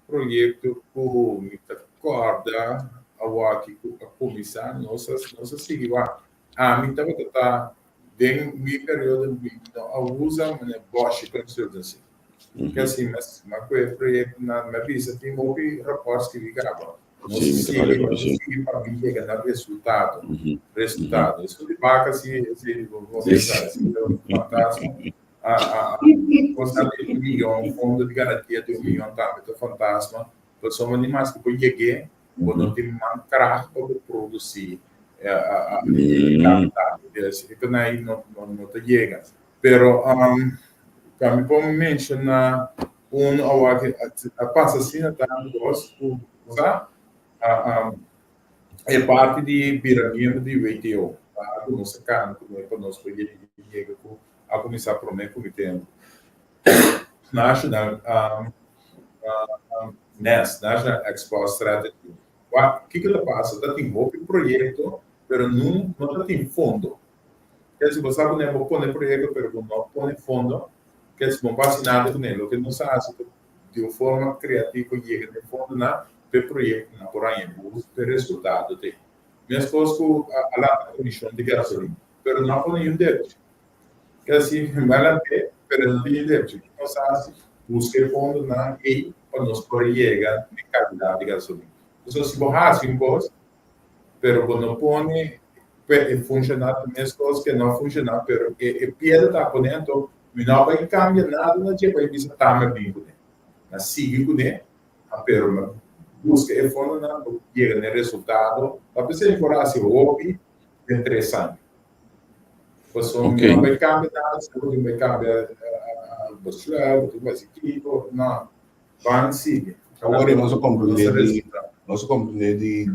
proyekto ku mi ta kòrda awaki ku a kuminsá, nos a nos a sigui wak. Ami tabata ta den mi periodo mi no a usa manera Boshi Consultancy. Ke asi mes ma ku e proyekto nan mi a bisa tin hopi rapòrt skibi kaba. Nos sigui nos sigui pa bin yega na resultado. Resultado. Esun di baka si si bo pensa si ta un fantasma. A a cosa di un miyon fondo di garantia di un miyon tambe ta fantasma. Pasobra ni maske bo yeg'é bo no tin man kracht pa bo produsí kapital. Des e konai no no ta yega. Pero pa mi por menshoná un awor ku a pasa asina tantu kos ku sa e parti di bira miembro di WTO ta algu nos a kambia ku pa nos por yega ku a kuminsá promé ku mi tempu. National NES, National Export Strategy. Wak, kiko ta pasa? Ta tin hopi proyekto, pero no no ta tin fondo. Kel si bo sa ku bo pone proyekto pero bo no pone fondo, kel si bo no por hasi nada kuné. Loke nos a hasi ta di un forma kreativo yega na e fondonan. p'e proyectonan por haña boost p'e resultado t'ei. Mescos cu a lanta comisión di gasolin, pero no a pone niun depchi. Casi mi a lant'é, pero no tin niun depchi. Ki nos a haci? Busca e fondonan ei pa nos por yega n'e calidad di gasolin. Pasobra si bo haci un cos, pero bo no pone p'e e funciona, ta mescos cu e no a funciona, pero e piedra ta pone, anto mi no a bay cambia nada na dje pa e bisa ta mi a bin cun'é. Mi a sigui cun'é, pero mi a busca e fondonan pa yega n'e resultado. Ta p'esei mi por haci hopi den tres aña. Pasobra mi no bay cambia nada, si bo tin bay cambia besluit, bo tin bay haci kico, no. Ban sigui. Awor nos a comprende di, nos a comprende di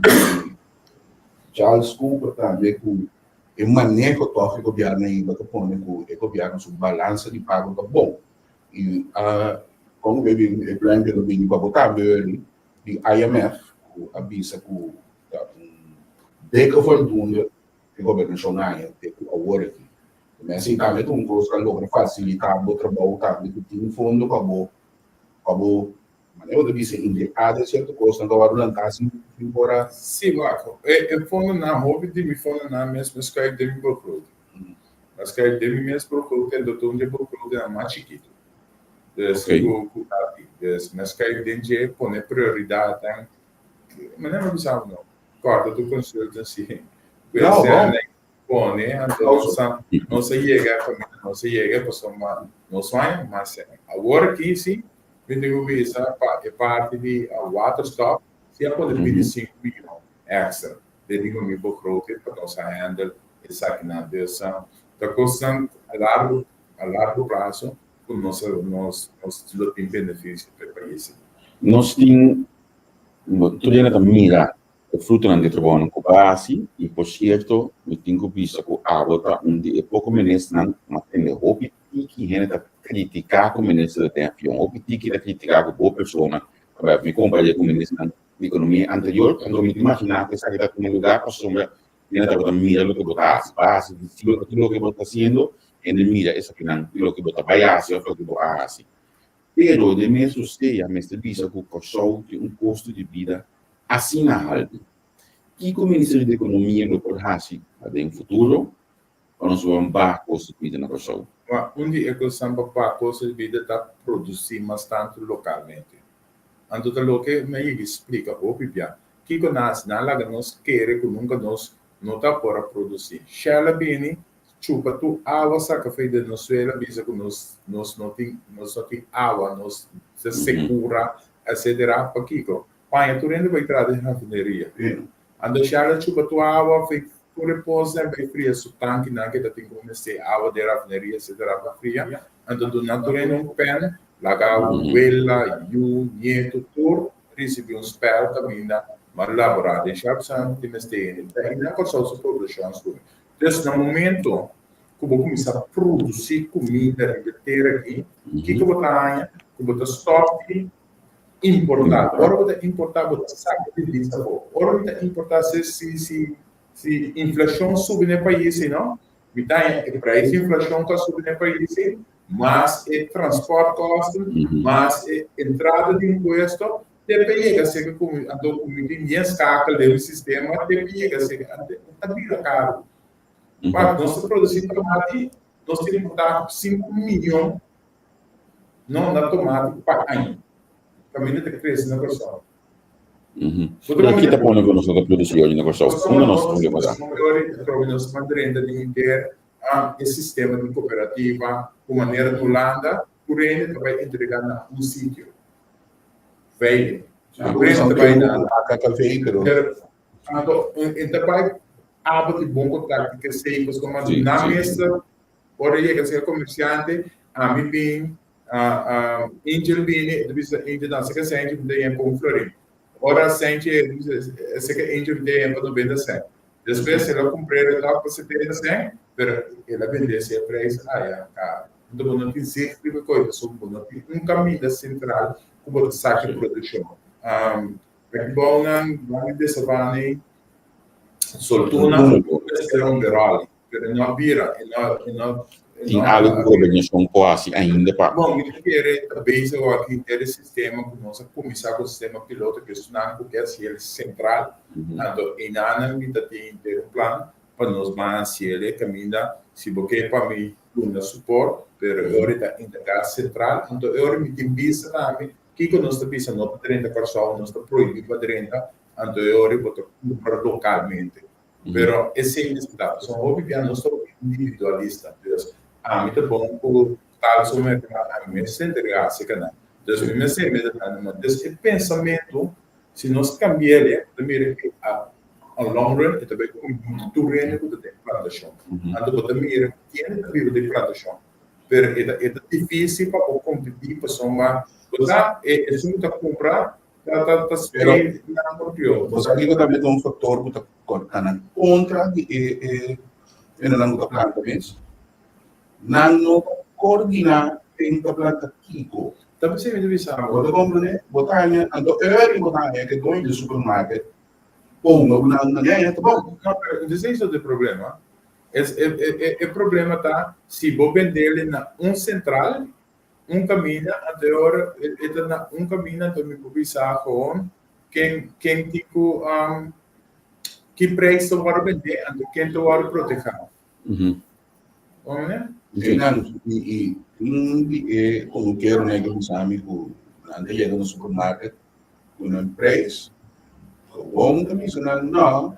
Charles Cooper tambe cu e maneho toch e gobierno ainda ta pone cu e gobierno su balansa di pago ta bon. Y a con e bin e plan lo bini pa bo tambe Ernie di IMF cu a bisa cu ta un dikke voldoende e gobernacion haña te cu awor aki. Messi tambe ta un cos cu a logra facilita bo trabou tambe cu tin fondo pa bo pa bo manera bo ta bisa inyecta den cierto cosnan cu a worde lanta sin sin por a. Si wak, e e fondonan hopi di mi fondonan mes mi schuif den mi begroting. Mi schuif den mi mes begroting en ta un di e begrotingnan mas chikito. Dus ku ku ta tin. Dus mi schuif den dje pone prioridadnan. Manera mi a bisa bo no, corta tur consultancy. No, bon. Pone, anto nos a nos a yega kaminda nos a yega pasobra nos haña mas sèn. Awor aki si mi tin ku bisa pa e parti di waterstop si a pone 25 miyon èkstra den di mi begroting pa nos a handle esakinan. Dus ta kosnan a largo a largo plaso ku nos nos nos lo tin benefisio pa e pais. Nos tin tur hende ta mira E frutonan di e trabounan ku bo a hasi, i por sierto mi tin ku bisa ku abo ta un di e poko ministernan mas tende hopi tiki hende ta kritiká ku minister ta den avion, hopi tiki ta kritiká ku bo persona ta bai. Mi kompar'é ku ministernan di ekonomia anterior, anto mi ta imaginá ku esaki ta tuma lugá pasobra hende tabata mira loke bo ta hasi, bo a hasi visibel pa tur loke bo ta hasiendo, hende mira esakinan loke bo ta bai hasi òf loke bo a hasi. Pero den mes osea mester bisa ku Kòrsou tin un kosto di bida asina haltu. Kiko Ministerio di Ekonomia lo por hasi pa den futuro pa nos por baha kosto di bida na Kòrsou? Un di e kosnan pa baha kosto di bida ta produsí mas tantu lokalmente. Anto ta loke mi a yega splika hopi bia. Kiko nan hasi? Nan a laga nos kere ku nunka nos no ta por a produsí. Shell a bini chupa tur awa saka fei den nos suela bisa ku nos nos no tin nos no tin awa nos ta sekura etcetera pakiko paña tur hende bai traha den rafineria anto shell a chupa tur awa fei tur e posnan bai fria su tankinan ke ta tin ku mester awa den rafineria etcetera pa fria anto duna tur hende un pen laga wela yu nieto tur risibi un spel kaminda mal labora den shell pasobra tin mester hende ta hende na Kòrsou su produkshon subi. Dus na momento ku bo kuminsá produsí kuminda riba e tera aki, kiko bo ta haña? Ku bo ta stòp di importá. Ora bo ta importá, bo ta saka divisa afó. Ora mi ta importá, si si si si inflashon subi na e pais ei, no, mi ta haña e preis di inflashon ku a subi na e pais ei, mas e transportkosten, mas e entrada di impuesto, Te pa yega seka ku mi, anto ku mi tin bien skakel den mi sistema, te pa yega seka, anto ta bira karu. Wak, nos ta produsí tomati, nos tin importá 5 miyon no na tomati pa aña. Kaminda ta krese na Kòrsou. Pero ki ta pone ku nos no ta produsí oye na Kòrsou? Unda nos problema ta? Atrobe nos ta drenta den henter e sistema di kooperativa ku manera na Hulanda, tur hende ta bai entregá na un sitio. Veiling. Prijs ta bai na AKKV, pero... Anto, e ta bai abo di bon contacto ke sei, pasobra mas na mester ora yega ser comerciante, ami bin, Angel bini, e ta bisa Angel, no, seka sentje mi ta yen pa un florin. Ora sentje, e ta bisa, seka Angel mi ta yen pa 90 cent. Despues el a cumpr'é reloj pa 70 cent, pero el a bend'é si e prijs aya caro. Anto bo no tin zicht riba e koe pasobra bo no tin un kaminda sentral ku bo ta saka e produkshon. Aki bou nan ban di Desavani Soltuna mester un beròli, pero e no a bira, e no e no Tin algu ku gobernashon por hasi ainda pa. Bon, mi ta kere ta bezig awor aki henter e sistema ku nos a kuminsá ku sistema piloto ku esnan ku ke hasi el sentral. Anto einanan mi ta tin henter un plan pa nos ban hasi el e kaminda si bo ke pa mi duna suport, pero e ora e ta entregá sentral. Anto e ora mi tin bista tambe kiko nos ta bisa no ta drenta Kòrsou, nos ta prohibí pa drenta, anto e ora bo ta kumpra lokalmente. Pero esei mester ta. Pasobra hopi bia nos ta hopi individualista. Dus ami ta bon ku tal supermerkado, ami mester entrega si kanan. Dus mi mester mester ta na man. Dus e pensamentu, si nos kambi'el, bo ta mira ku a on long run e ta bai kumbi tur hende ku ta den plantashon. Anto bo ta mira ku kende ta biba den plantashon. Pero e ta e ta difisil pa bo kompetí pasobra bo sa e esun ku ta kumpra Ta ta ta Pero speel nan propio. bo sa kiko tambe ta un faktor ku ta kana kontra di e e hendenan ku ta planta mes? Nan no ta koordiná ken ta planta kiko. Ta p'esei mi ta bisa Bo bo. ta komprendé? Bo ta haña, anto eri bo ta haña ke doño di supermarket ponga ku nan nan haña ta bon. No, pero esei so ta e problema. Es e e e problema ta si bo bendele na un sentral Un kaminda anterior e ta na un kaminda anto mi por bisa gewoon ken ken tin ku ki prijs ta wòrdu bendé anto ken ta wòrdu protehá. Oye? Einan i i un di e konukeronan ke bisa mi ku nan ta yega na supermarket ku nan prijs gewoon ta bisa nan no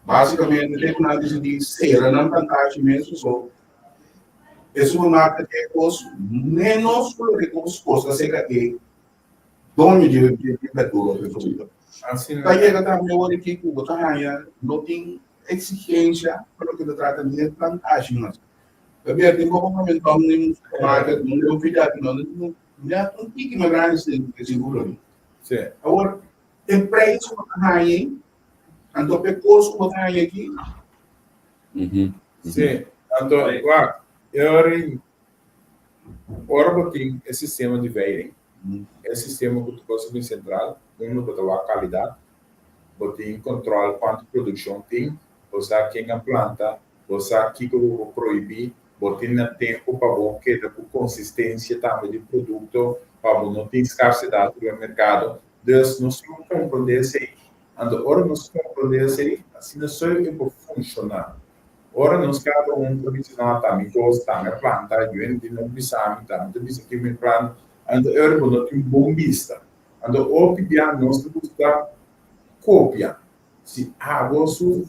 basikamente te ku nan a disidí sera nan plantashi mes paso E supermarket e kos menos ku loke kos kosta serka e doño di e berdura of e fruta. Ta yega tambe ora aki ku bo ta haña no tin eksigensia pa loke ta trata ni e plantashi mas. Pabia tin bo kumpra mentòn den un supermarket, no den un filial, no den un tiki mas grandi di sinku florin. Awor e preis ku bo ta haña ei, anto pa e kos ku bo ta haña aki, Sí, anto wak, e ora ei, ora bo tin e sistema di veiling, e sistema ku tur kos ta bin sentral, unda bo ta wak kalidat, bo tin kontrol kuantu produkshon tin, bo sa ken a planta, bo sa kiko bo por prohibí, bo tin na tempu pa bo keda ku konsistensia tambe di produkto, pa bo no tin skarsedat riba merkado. Dus nos tin ku komprondé esei. Anto ora nos komprondé esei, asina so e por funshoná. Ora nos kada un ta bisa, No, ta mi kos, ta mi a planta, yu hende no bisa mi, ta mi ta bisa kin mi planta. Anto e ora bo no tin un bon bista. Anto hopi bia nos ta gusta kopia. Si abo su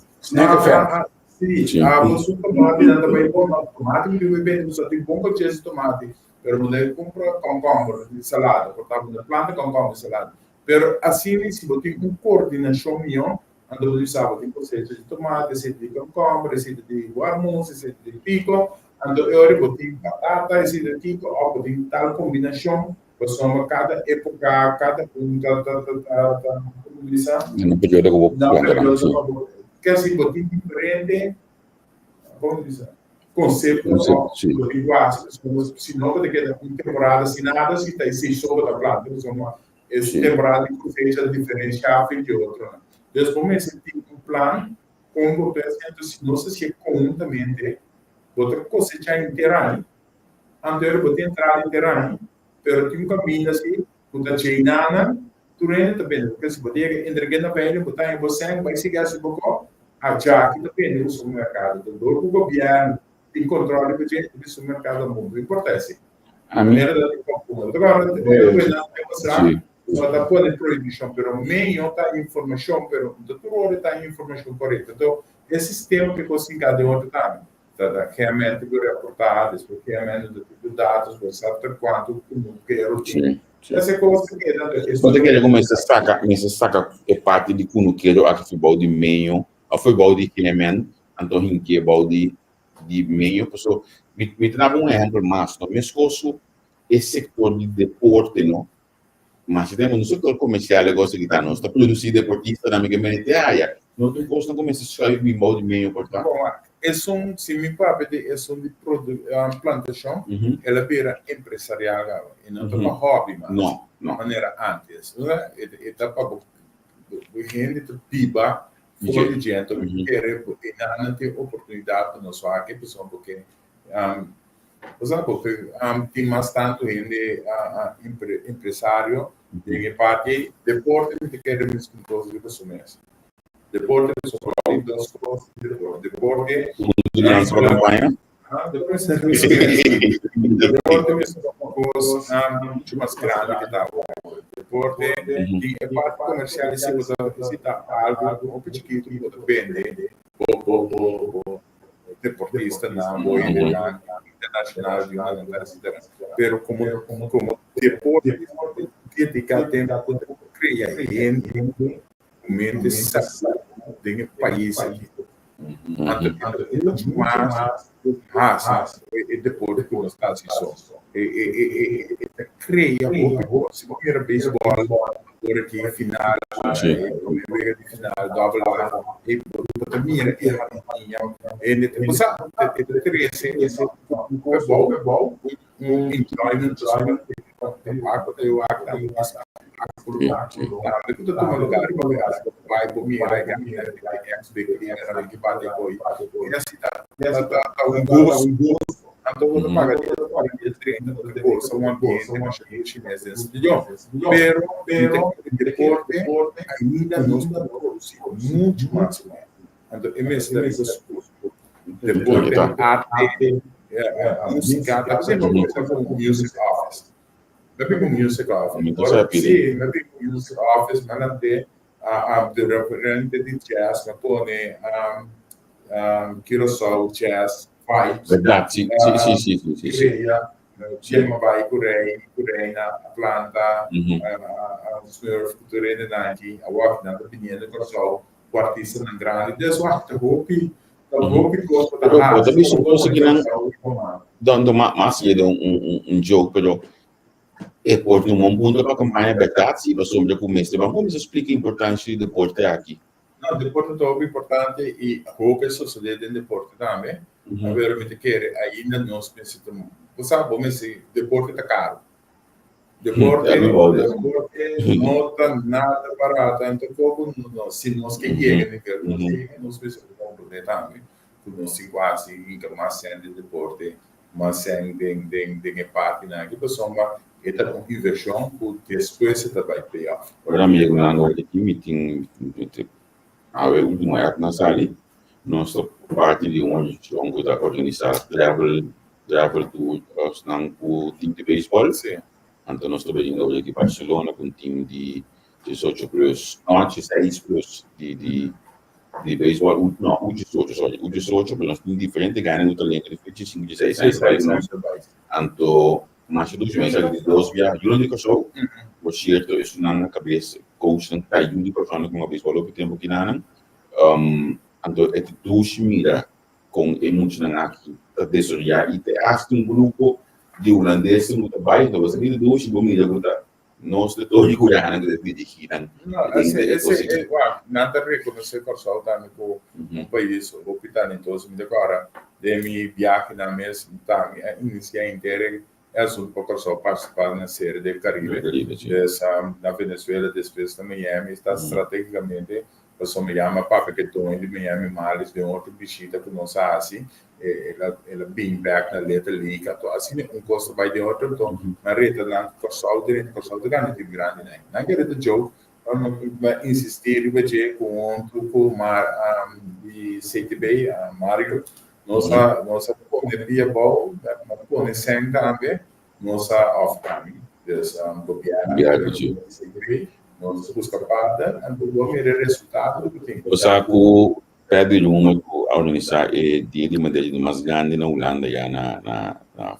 Si, abo su tomatenan ta bai bon, no, tomati mi bin bende, pasobra tin bon kochesa di tomati, pero bo debe kumpra kònkòmber di salada, por ta bo no planta kònkòmber di salada. Pero asina si bo tin un koordinashon mihó, anto bo di sa bo tin kosecha di tomate, esei di kònkòmber, esei di guarmus, esei di piko, anto e ora bo tin batata, esei di kiko, òf bo tin tal kombinashon, pasobra kada époka, kada un ta ta ta ta ta komo bo bisa? Na un periodo ku bo Na un planta nan, periodo si. pa bo, ke si bo tin diferente, komo bo bisa, konsepto Konsepto, òf si. bo tin ku hasi, pasobra si no bo ta keda un temporada sin nada, si ta esei so bo ta planta, pasobra E temporada di cosecha diferencia for di otronan. Dus bo mester tin un plan con bo ta haci. Anto si nos hacié conhuntamente, bo ta cosecha henter aña. Anto ora bo tin entrada henter aña, pero tin un caminda si cu ta djei nan, tur hende ta bende. Porque si bo ta yega entreg'é na veiling, bo ta haña bo cen, bai sigui haci bo cos. Aja ki ta bende ku supermercado. Ta dor cu gobierno tin control riba dje, riba e supermercado mundo. Importa esei. A mi. Manera ta di Sí. No ta pone prohibishon, pero meño ta informashon, pero no ta tur ora ta informashon korekto. Anto e sistema ke kos hinká den otro tambe. Ta ta GMN ku reportá, despues GMN ta tin tur datos, bo sa ta kuantu kunukero tin. Sí, sí. Ese kos ta keda anto Bo ta kere ku mester saka, mester saka e parti di kunukero aki for bou di meño òf for bou di GMN, anto hink'é bou di di medio paso mi mi ta daba un ehempel mas no meskos ku e sektor di deporte no mas si tenemos un sektor komersial e cosa kita nos ta produsi deportistanan mi ke mete aya no tur kosnan ku mester schuif bin bou di medio por ta. Bon esun si mi papia di esun di plantashon el a bira empresarial gaba e no ta pa hobby mas no no manera antes e ta pa bo hende ta biba For di dje, anto mi kere bo e nan tin oportunidat pa nos wak e pasobra bo ke. Osea bo tin mas tantu hende empresario den e parti ei. Deporte mi ta kere mes un kos riba su mes. Deporte tin dos kos di deporte. Deporte. Deporte mester ta un kos muchu mas grandi ke ta awor. Deporte tin e parti komersial i si bo ta si ta algu hopi chikitu ku bo ta bende bo bo bo deportistanan bo hendenan internashonal di un nan etsetera. Pero komo komo deporte dediká tempu pa krea hende ku mente sa den e pais aki. Anto e ta muchu mas hasi e deporte ku nos ta hasi so. E ta krea hopi kos. Si bo mira beisbòl ora ki final, e promé wega di final dòbel A, e bo ta mira e harmonia, hende ta kuminsá e ta krese un kos un enjoyment ta wak ta wak ta tambe ku ta tuma lugar riba lugar bo bai bo mira e ex big leaguer ki bati koi i asi ta ta un goso anto bo ta paga di 30 bo ta gosa un ambiente masha dushi mes den stadion pero deporte ainda nos ta produci muchu mas Anto e mester riba su deporte, arte, música. Ta por ejemplo, por ejemplo, un music office. Me pidi un music office. Sí, me pidi un music office, me lante a de referente di jazz, me pone Curaçao jazz vibes. Verdad, sí, sí, sí, sí, sí, sí. Crea, Jim a bai cu Rey, cu Reina a planta, a Smurf, cu tur hendenan aki, awor nan ta biniendo Curaçao. ku artistanan grandi. Des wak ta hopi, ta hopi kos pa ta Pero bo ta hasi. bisa un cosa ki nan don don ma mas yega un un un joke pero e por tin un bon punto pa campaña berdad si pasobra ku mester ban kuminsá splika importancia di deporte aki. No, deporte ta hopi importante i hopi a sosodé den deporte tambe. Pero mi ta kere ainda nos mester ta, bo sa bo mester, deporte ta karu. Deporte, deporte no ta nada barato, anto koku no, si nos ke yega nivel ku nos yega, nos mester komprondé tambe ku nos tin ku hasi hinka mas sèn den deporte, mas sèn den den den e partinan aki, pasobra e ta un invershon ku despues e ta bai pay off. Ora mi yega nan ora aki mi tin mi tin awe ultimo app nan sali, nos ta parti di un organisashon ku ta organisá travel Travel tour esnan ku team di beisbòl. Anto nos ta bini oye di Barcelona ku un team di diesocho plus, no, dieseis plus di di di beisbòl, no, u diesocho, sorry, u diesocho, pero nos tin diferente gana ku talento di fecha sinku, dieseis aña ta bai ku nos. Anto masha dushi mi a sali di dos biaha Junior di Kòrsou, por sierto esunnan na kabes coachnan ta yu di Kòrsou nan ku hunga beisbòl hopi tempu kinanan. Anto e ta dushi mira kon e muchanan aki ta desaroyá i te hasta un grupo di hulandesnan ku ta bai ta basa bira dushi bo mira ku ta nos ta tur di kuranan ku ta dirigí nan No, ese, ese, e, wak, nan ta rekonosé Kòrsou tambe ku un pais hopi talentoso. Mi ta kòrda den mi biahenan mes tambe a inisiá henter e asuntu pa Kòrsou partisipá na Serie del Caribe. Des, na Venezuela, despues na Miami, ta stratégikamente Pasobra mi yama papia ku e doño di Miami Marlins den otro bishita ku nos a hasi, el a el a bin bèk na Little League anto asina un kos ta bai den otro anto nan reta nan ku Kòrsou drenta Kòrsou ta gana tim grandi nan. Nan ke reta joke pero mi a insistí riba dje ku huntu ku Mar di CTB Mario nos a nos a pone pia abou a pone sèn tambe Nos a òf tambe, dus gobièrnu, CTB, nos a buska partner, anto bo a mira e resultado ku tin. Bo sa ku Freddy Roemer ku a organisá e dia di madera di mas grandi na Hulanda ya na na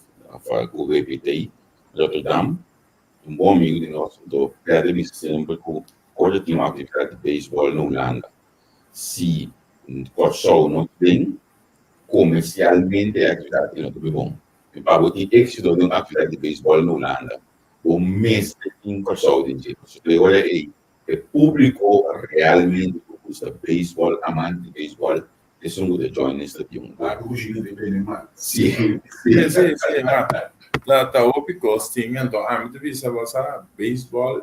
ku VVT Rotterdam, un bon amigu di nos, anto Freddy a bisa semper ku ora tin un aktividat di beisbòl na Hulanda, si Kòrsou no tin, komersialmente e aktividat ei no ta bon. I pa bo tin éksito den un aktividat di beisbòl na Hulanda, bo mester tin Kòrsou den dje. Pasobra e ora ei e públiko realmente ku gusta beisbòl, amante di beisbòl, esun ku ta join e stadion. Sí, sí, sí. Ta ta hopi kos tin. Anto ami ta bisa bo sa beisbòl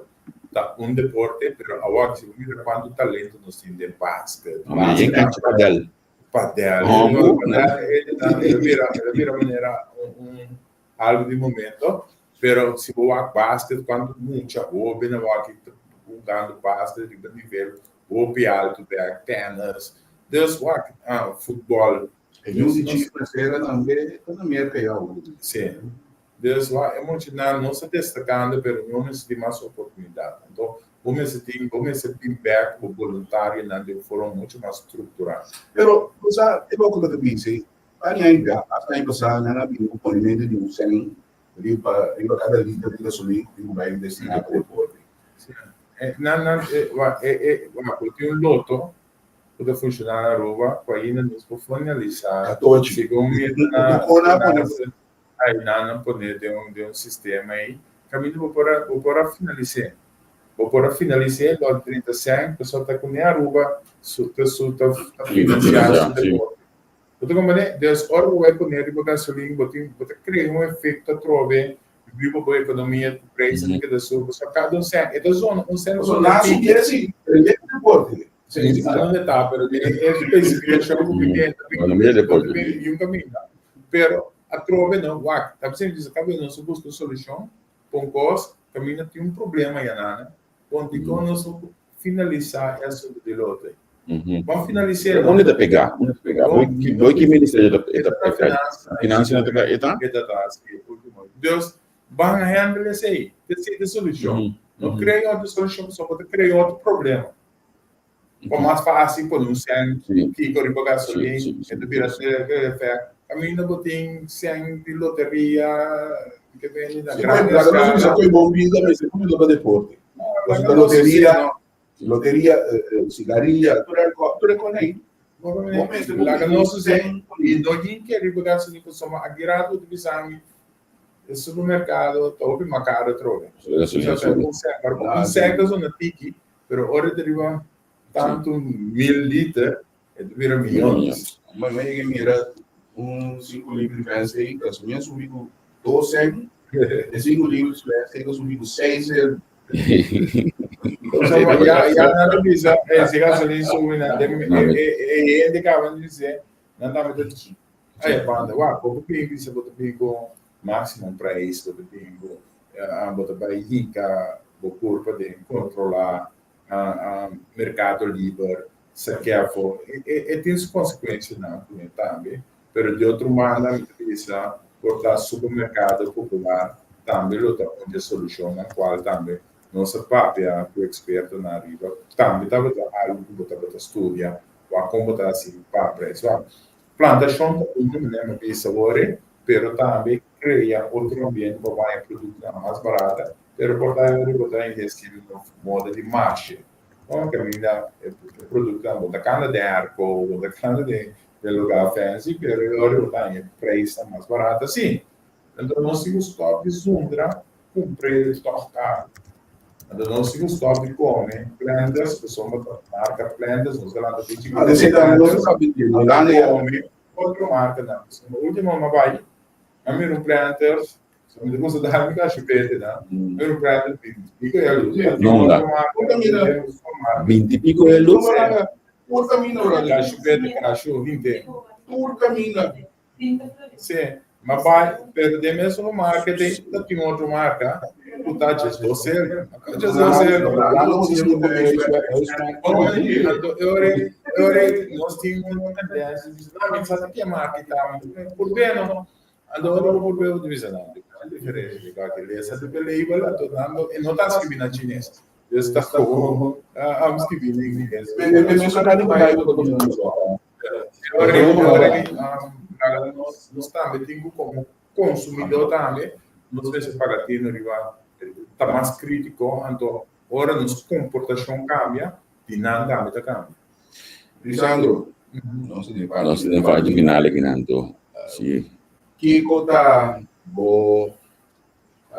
ta un deporte, pero awor si bo mira kuantu talento nos tin den basket. Padel. Padel. Padel, el a bira, el a bira manera. un algo di momento, pero si bo wak basket cuanto mucha hoben awor aki ta hungando basket riba nivel hopi alto bek, tennis, dus wak futbol. E yu di Chief Mercera tambe ta na Merca ya awor. Si. Dus wak e muchanan nos ta destacando pero no mester tin mas oportunidad. Anto bo mester tin bo mester bin bek bo boluntarionan den un forma mucho mas structura. Pero bo sa e loke bo ta bisa ei, Aña ainda, hasta aña pasá nan a bini ku ponimentu di un sèn riba riba kada liter di gasolin ku tin ku bai destiná pa deporte. Sí. Nan nan e e e bo tin un loto ku ta funshoná na Aruba ku ainda nos por finalisá. Katochi. Segun mi na na ai nan a pone den un den un sistema ei kaminda bo por a bo por a finalis'é. Bo por a finalis'é lo 30 sèn pasobra ta ku ne Aruba su ta su ta finansiá su deporte. Bo ta comprende? Dus ora bo bai pone riba gasolin bo tin bo ta crea un efecto atrobe riba bo economia cu prijsnan ta keda subi. Pasobra cada un cent e ta zona un cent Pasobra na su kier si prende ku deporte. Si, a donde ta pero e especificacion cu mi tin ta bin di un caminda. Pero atrobe no wak ta bisa mi bisa cabe nos a busca un solucion pa un cos caminda tin un problema yanana. Bon, dikon nos no por finalisá e asuntu di lote? Ban finalis'é no. Unda ta pegá? Unda ta pegá? Bo ki ministerio ta e ta pegá? Finansia ta pegá? E ta? E ta ta, si, ultimo. Dus, ban handle esei. Esei ta e solushon. No krea otro solushon pasobra bo ta krea otro problema. Pa mas fásil pone un sèn kiko riba gasolin, e ta bira efèkt. Kaminda bo tin sèn di loteria ke bende na gran eskala. Laga nos bisa ku e bon bida mester kuminda pa deporte. Pasobra loteria, loteria, sigaria, tur e tur e kon ei. Bo mester Laga nos bisa i no hinka riba gasolin pasobra aki rato bo ta bisa mi e supermerkado ta hopi mas karo atrobe. Un sèn ta zona tiki. Pero ora e ta riba tantu mil liter, e ta bira miyones. Ma mi a yega mira un sinku liter di bensei, gasolina subi ku dos sen, e sinku liter di bensei ta subi ku seis sen. Ya, ya nan ta bisa, eh, si gasolina subi nan, den, e, e, e hende kaba di bis'é, nan tambe ta di, ay, banda, wak, bo por bin bisa bo ta bin ku maximum prijs, bo ta bin ku Bo ta bai hinka bo kurpa den kontrolá merkado liber, ser careful. E tin su konsekuensianan kuné tambe, pero di otro banda mi ta bisa por ta supermerkado popular tambe lo ta un di e solushonnan kual tambe nos a papia ku ekspertonan ariba, tambe tabata algu ku bo tabata studia wak kon bo ta hasi pa prijs. Wak, plantashon ta unu manera mi a bisa awor, pero tambe crea otro ambiente pa baña productonan mas barata, pero por ta ora bo ta inverti den un moda di marshe, no? Caminda e productonan bo ta canda den airco, bo ta canda den lugar fancy, pero e ora bo ta haña e prijsnan mas barata si. Enton nos tin cu stop di zundra cumpra e toch caro. Enton nos tin cu stop di come Planters, pasobra ta marca Planters, nos ta lanta bichi cu Planters, come Otro marcanan. Pasobra ultimo mi a bai, mi a mira un planters, so mi ta gusta dar mi kashupete nan, mi a mira un planters binti pico e luz. No, da. Binti pico e luz? Tur caminda, brother. Kashupete, kashu, hinte. Tur caminda. Sí, mi a bai, pero den mesun marca den ta tin otro marca ku ta djes dos sel. Djes dos sel. Ora nos tin un tendencia di bisa, no, mi sa ta ke marca ta, por be no. Anto ora bo por be bo ta bisa, no, di cual diferencia di cual ke lesa di label, anto nan no, e no ta skibi na chines. Dus ta como am skibi na ingles. Nos tambe tin ku komo konsumidó tambe nos mester paga tino riba ta mas krítiko anto ora nos komportashon kambia di nan tambe ta kambia. Lisandro, nos tin parti final aki nan anto. Si. Kiko ta bo,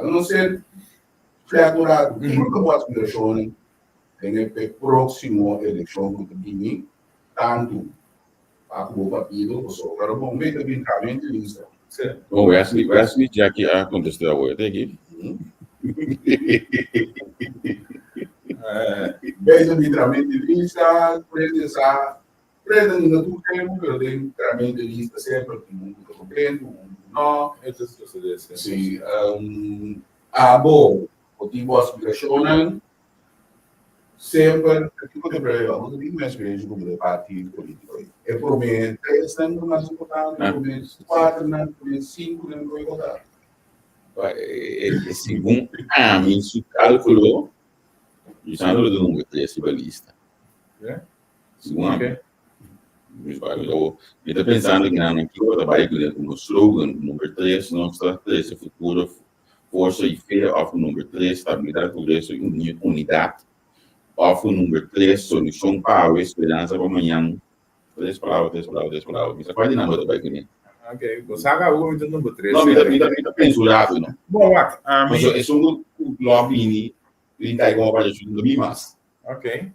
no sé, flaturado, kiko ta bo aspirashonnan den e próksimo elekshon ku ta bini? Tantu pa ku bo partido pasobra ora bo mete bin traha den lista. Bon, Wesley, Wesley Jackie a contesta awor, e ta aki? Bezig bin traha den lista, prende sa, prende no na tur tempu, pero den traha den lista semper tin un ku ta contento, un ku no. no. E ta sosodé, sí. Sí, abo bo tin bo aspirashonnan, semper kiko ta preveo? Bo ta tin un eksperensia ku bo ta parti polítiko. E promé tresnan ta mas importante, e promé kuaternan, e promé sinkunan ku e kota. Segun ami su kálkulo, Lisandro lo ta number tres riba lista. Segun ami. Mi ta pensando ki nan kiko ta bai kuné komo slogan, number tres nos ta trese futuro, forsa i fe òf number tres stabilidat, progreso i unidat òf number tres solushon pa awe, speransa pa mañan. Tres palabra, tres palabra, tres palabra. Mi sa cual di nan bo ta bai kuné. Ok, bo sa ka bo mi ta number tres. No, mi ta, mi ta, mi ta pensa un rato, no. Bon, wak, ami. Paso esun ku lo a bini, 30 i komo pa dje no mi mas. Ok.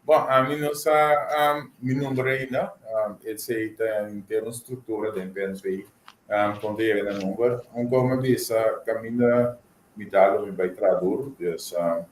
Bon, ami no sa um, mi number ainda. Um, esei ta henter un struktura den PNV. Um, kon ta yega na number. Un kon mi bisa kaminda mi ta lo mi bai traha duru. Dus um,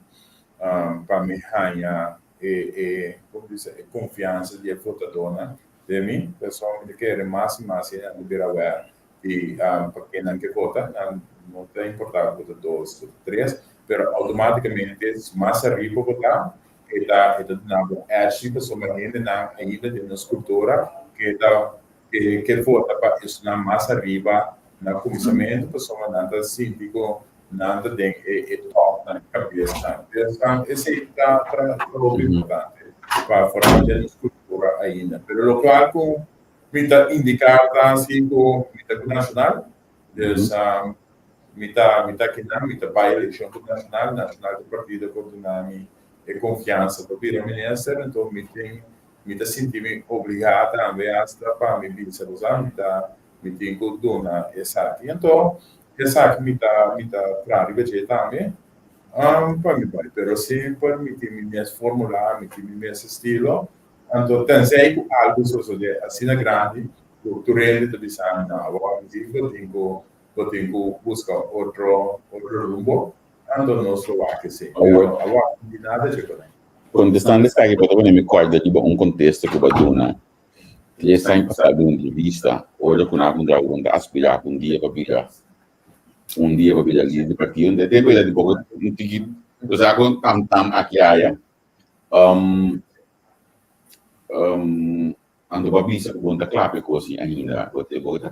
um, pa mi haña e e como bisa e confiansa di e votadónan den mi, pasobra mi ta kere mas i mas hende a bira aware di pa ken nan ke vota, nan no ta importá ku bo ta dos, bo ta tres, pero automáticamente mas ariba bo ta, e ta e ta duna bo edge pasobra hendenan ainda den nos kultura ke ta ke ke vota pa esnan mas ariba na kuminsamentu pasobra nan ta sinti ku nan ta den e e top nan kabesnan. Entonces esei ta ta hopi importante pa foral den nos kultura ainda. Pero lokual ku mi ta indiká ta si ku mi ta ku Nashonal, dus mi ta mi ta kinan, mi ta bai elekshon ku Nashonal, Nashonal ta partido ku duna mi e konfiansa pa bira minister, enton mi tin mi ta sinti mi obligá tambe asta pa mi bisa bo sa mi ta Mi tin ku duna esaki. Anto esaki mi ta mi ta traha riba dje tambe pa mi bai. Pero semper mi tin mi mes formula, mi tin mi mes estilo. Anto tensei ku algu sosodé asina grandi ku tur hende ta bisa mi, no, awor mi tin bo tin ku bo tin ku buska otro otro rumbo. Anto nos lo wak esei. Pero awor no tin nada dje ku nan. Kontestando esaki bo ta pone mi kòrda riba un kontesta ku bo a duna 3 aña pasá den un entrevista, ora ku nan a puntra ku ta aspirá un dia pa bira un dia pa bira lider di partido. N'e tempu ei ta di poko un tiki bo sa kon tam tam aki aya. Anto bo a bisa ku bo no ta kla pa e kos ainda, bo ta bo ta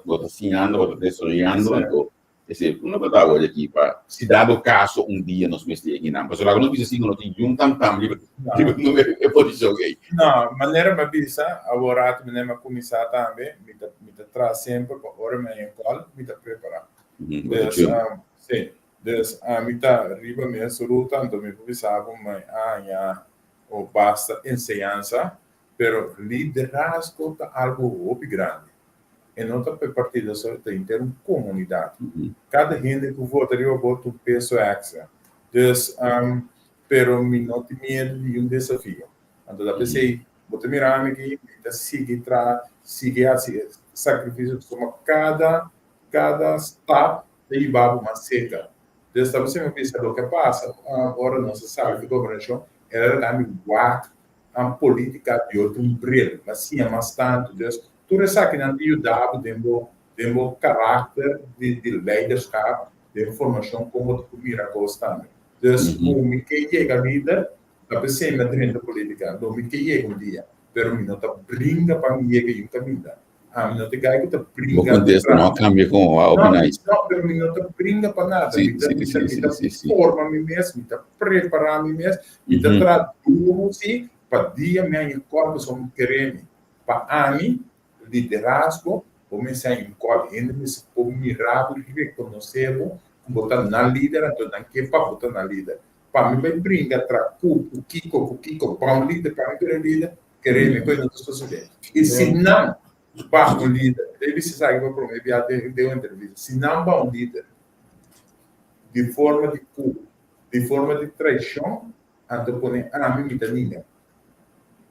bo ta siñando, bo ta desaroyando, anto Esei ku no ta ta wòrdu aki pa si dado kaso un dia nos mester yega einan. Pasobra laga nos bisa si ku no tin yun tam tam riba riba e posishon ei. No, manera mi a bisa awor rato manera mi a kuminsá tambe, mi ta mi ta traha semper pa ora mi haña kòl mi ta prepará. Dus si, dus ami ta riba mes ruta anto mi por bisa bo mi a haña o basta enseñansa, pero liderazgo ta algu hopi grandi. E no ta p'e partido so, e ta henter un komunidat. Kada hende ku vota riba bo ta un peso èkstra. Dus, pero mi no tin miedu di un desafio. Anto ta p'esei bo ta mira mi aki, mi ta sigui traha, sigui hasi e sakrifisio pasobra kada, kada stap ta hiba bo mas serka. Dus ta p'esei mi a bisa loke a pasa ora nos a sali di gobernashon, el a laga mi wak polítika di otro un bril, mi a siña mas tantu. Dus Tur esakinan ta yuda bo den bo den bo karakter di di leiderschap, den formashon kon bo ta por mira kos tambe. Dus ku mi ke yega lider, ta p'esei mi a drenta politika. Lo mi ke yega un dia, pero mi no ta bringa pa mi yega yu kaminda. Ami no ta gai ku ta Bo bringa kontesta no a kambia kon wou No, nice. no, pero mi no ta bringa pa nada. Sí, Mi ta sí, mi ta sí, mi sí, ta sí, sí. forma mi mes, mi ta prepara mi mes, mi ta traha duru sí pa dia mi haña kòrda pasobra mi kere mi. Pa ami, liderazgo, bo mester haña un kòl. Hende mester por mira bo i rekonosé bo ku bo ta nan lider, anto nan ke pa bo ta nan lider. Pa mi bai bringa tra ku, ku kiko, ku kiko, pa un lider, pa mi bira lider, kere mi ku e no ta sosodé. I si nan ba un lider, mi ta bisa esaki pa promé bia den un entrevista, si nan ba un lider di forma di ku, di forma di traishon, anto pone ami mi ta ninga.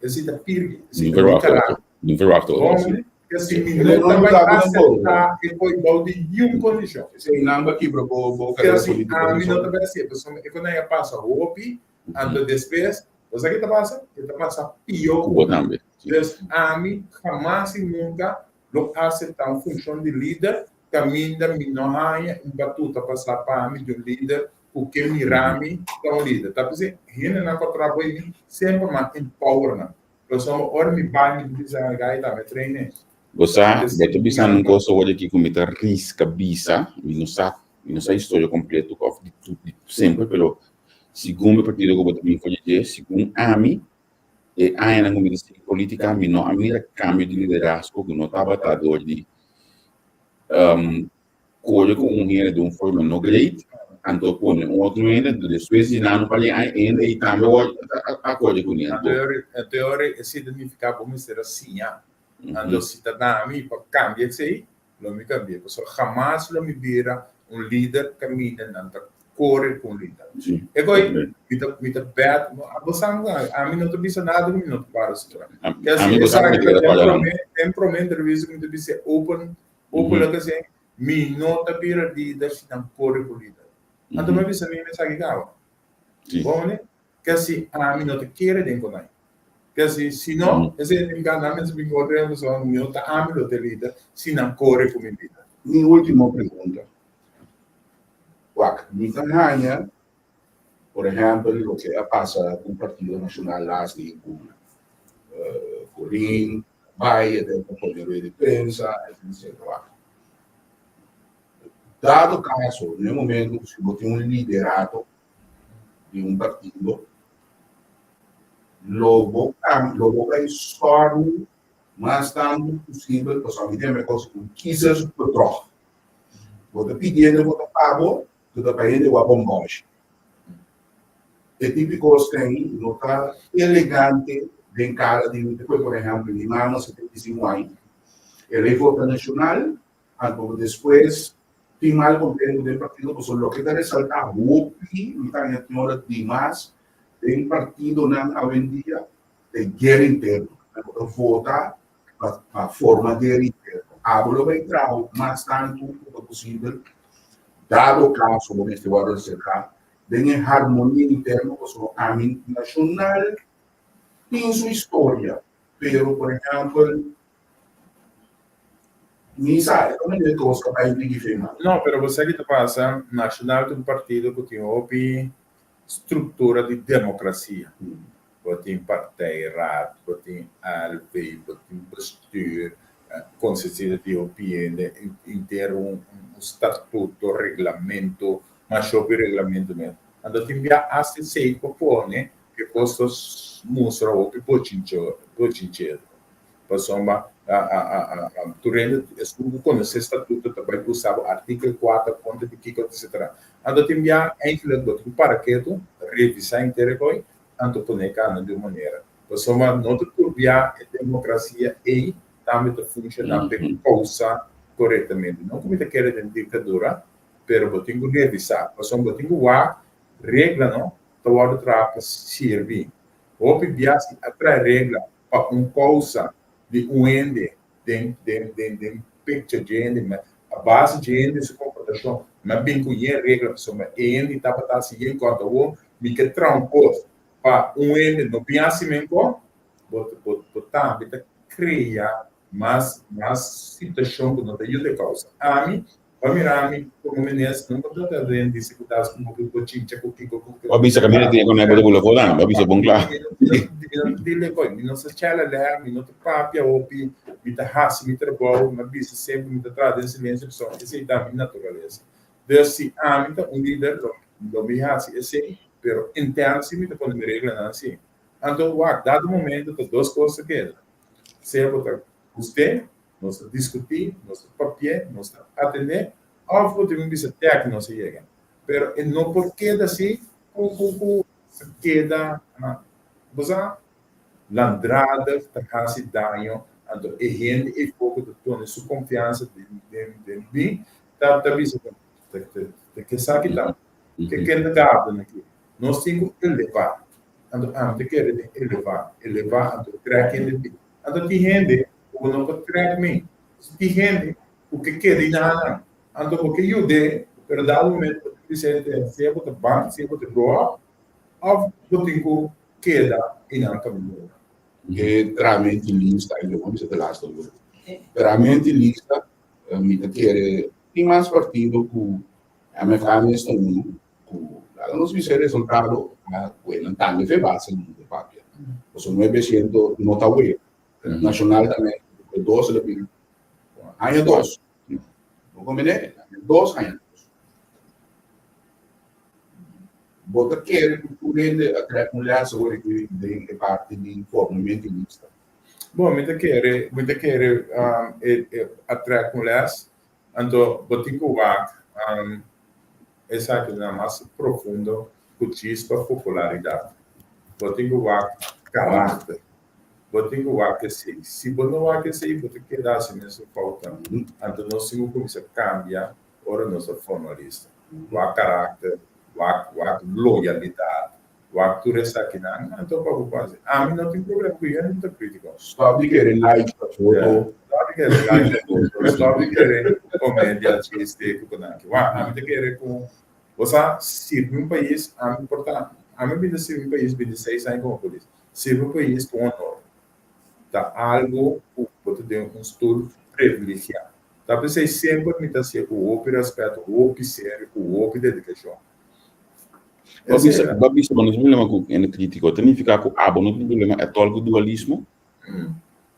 Esei ta firme, esei ta mi karakter. No verwacht otro, sí. Esei mi no ta bai acepta e koi bou di niun kondishon. Esei nan ba kibra bo bo karera polítiko. Ami no ta bai hasié, pasobra e konai a pasa hopi, anto despues, bo sa ke ta pasa? E ta pasa pió ku bo tambe. Dus ami hamas i nunka. lo aseptá un funshon di lider kaminda mi no haña un batuta pasá pa mi di un lider ku ke mira mi ta un lider. Ta p'esei hendenan ku a traha bo mi semper mi a empower nan. Pasobra ora mi bai mi ta bisa nan gai ta mi train e. Bo sa, bo ta bisa un kos awor aki ku mi ta riska bisa, mi no sa, mi no sa historia kompleto òf di tur di semper, pero segun mi partido ku bo ta bin for di dje, segun ami, e añanan ku mi ta sigui politika, mi no a mira kambio di liderazgo ku no tabata dor di kore ku un hende di un forma no great, anto pone un otro hende, anto despues di nan un par di aña e hende ei tambe a kore kuné. Anto e ora esei ta nifiká bo mester a siña. Anto si ta na mi pa kambia esei, lo mi kambia. Pasobra hamas lo mi bira un lider kaminda nan ta kore ku un lider. E koi, mi ta mi ta bèt, bo sa ami no ta bisa nada ku mi no ta para stura. Ami bo sa ku mi ta keda para nan. Den promé entrevista ku mi ta bisa open, openlijk esei, mi no ta bira lider si nan kore ku lider. Anto mi a bisa mi esaki kaba. Bon mane? Ke si ami no ta kere den konai. Ke si si no, esei nifiká nan mester bin kore pasobra mi no ta ami lo ta e lider si nan kore ku mi lider. Mi último pregunta. Wak, mi ta haña, por ehèmpel, loke a pasa ku Partido Nashonal las di ku Corin, bai, e ta pone rueda di prensa, etcetera. Wak, dado kaso, na e momento ku si bo tin un liderato di un partido, lo bo lo bo bai sòru mas tantu posibel pasobra mi tin e kos ku kiezersbedrog. Bo ta pidi hende vota pa bo, ku ta pa hende wak bombòshi. E típiko esei no ta elegante den kara di mi. Por ehèmpel, mi mama 75 aña, el a vota Nashonal, anto despues tin mal kontentu den partido pasobra loke ta resaltá hopi, mi ta haña tin ora dimas den partidonan awendia ta e guera interno. Nan bo ta vota pa forma guera interno. Abo lo bai traha mas tantu ku ta posibel, dado kaso bo mester wòrdu aserká den e harmonia interno pasobra ami nashonal tin su historia, pero por ehèmpel Mi sa, e ta manera kos ta bai di diferente. No, pero bo sa ki ta pasa, Nacional ta un partido ku tin hopi struktura di demokrasia. Bo tin partijraad, bo tin ALV, bo tin bestuur, konsesida di hopi hende, inter un statuto, reglamento, masha hopi reglamento mes. Anto tin bia asta esei por pone ku e kos ta mustra hopi bochinchero. Pasobra tur hende esun ku konosé statuto ta bai usa bo artikel kuater kontra di kiko etsetera. Anto tin bia eindelijk bo tin ku para ketu, revisá henter e koi, anto pone e kana di un manera. Pasobra no ta tur bia e demokrasia ei tambe ta funshoná p'e kousa korektamente. No ku mi ta kere den diktadura, pero bo tin ku revisá. Pasobra bo tin ku wak regla no ta wòrdu traha pa sirbi. Hopi bia si a trae regla pa un kousa di un hende den den den den picture dje hende ma a base dje hende su komportashon mi a bin ku yen regla pasobra e hende tabata hasi yen kòt awor mi ke traha un kos pa un hende no bin hasi men kò bo bo bo tambe ta krea mas mas situashon ku no ta yuda e kousa ami Bo a mira mi komo minister, nunka bo ta den difikultat ku bo bo chincha ku kiko ku Bo a bisa kaminda tin e konai bo ta bula for nan, bo a bisa bon kla. Mi no ta dile koe, mi no sa chela lèr, mi no ta papia hopi, mi ta hasi mi trabou, mi a bisa semper mi ta traha den silensio pasobra esei ta mi naturalesa. Dus si ami ta un lider lo lo mi hasi esei, pero interno si mi ta pone mi reglanan si. Anto wak, dado momento ta dos kos ta keda, sea bo ta gust'é Nos ta diskutí, nos ta papi'é, nos ta atendé, òf bo tin ku bisa te aki nos a yega. Pero e no por keda así ku ku ku keda, bo sa, landradig ta hasi daño, anto e hende ei poko ta pone su konfiansa den den den mi, ta ta bisa ku ta ta ke esaki ta, ke ken ta gabda aki. Nos tin ku elevá, anto ami ta kere den elevá, elevá anto trèk hende bin. Anto tin hende ku bo no por trèk mi. Tin hende ku ke keda i nan. Anto bo ke yud'é, pero dado momento bo tin ku bisa e sea bo ta ban, sea bo ta grow up, òf bo tin ku keda i nan kaminda. E tramenti lista i lo bo bisa te laatste woord. Realmente lista mi ta kere tin mas partido ku MFA mes ta unu ku laga nos bisa e resultado a ku nan tambe fe base di e papia. Pasobra 9% no ta wea. Nacional tambe dos lo bin aña dos. Bo comprende? Aña dos, aña dos. Bo ta kere ku tur hende a trek un les awor aki den e parti di formamento di lista? Bon, mi ta kere, mi ta kere e e a trek un les, anto bo tin ku wak esaki na mas profundo ku chispa popularidat. Bo tin ku wak karakter. Bo tin ku wak esei. Si bo no wak esei, bo ta keda hasi mesun foutnan. Anto nos tin ku kuminsá kambia ora nos ta forma lista. Wak karakter, wak wak loyalidat, wak tur esakinan, anto pa bo por hasi. Ami no tin problema ku hende ku ta kritiko. Stòp di kere like pa foto. Stòp di kere like pa foto, stòp di kere komedia, chiste ku nan aki. Wak, ami ta kere ku bo sa sirbi un pais, ami por ta, ami bin ta sirbi un pais 26 aña komo polis. Sirbi un pais ku honor ta algu ku bo ta den un stul privilegiá. Ta p'esei semper mi ta hasié ku hopi rèspèt, hopi serio, ku hopi dedikashon. Bo bisa, bo bisa bo no tin problema ku hende krítiko. Ta nifiká ku abo no tin problema ètòl ku dualismo?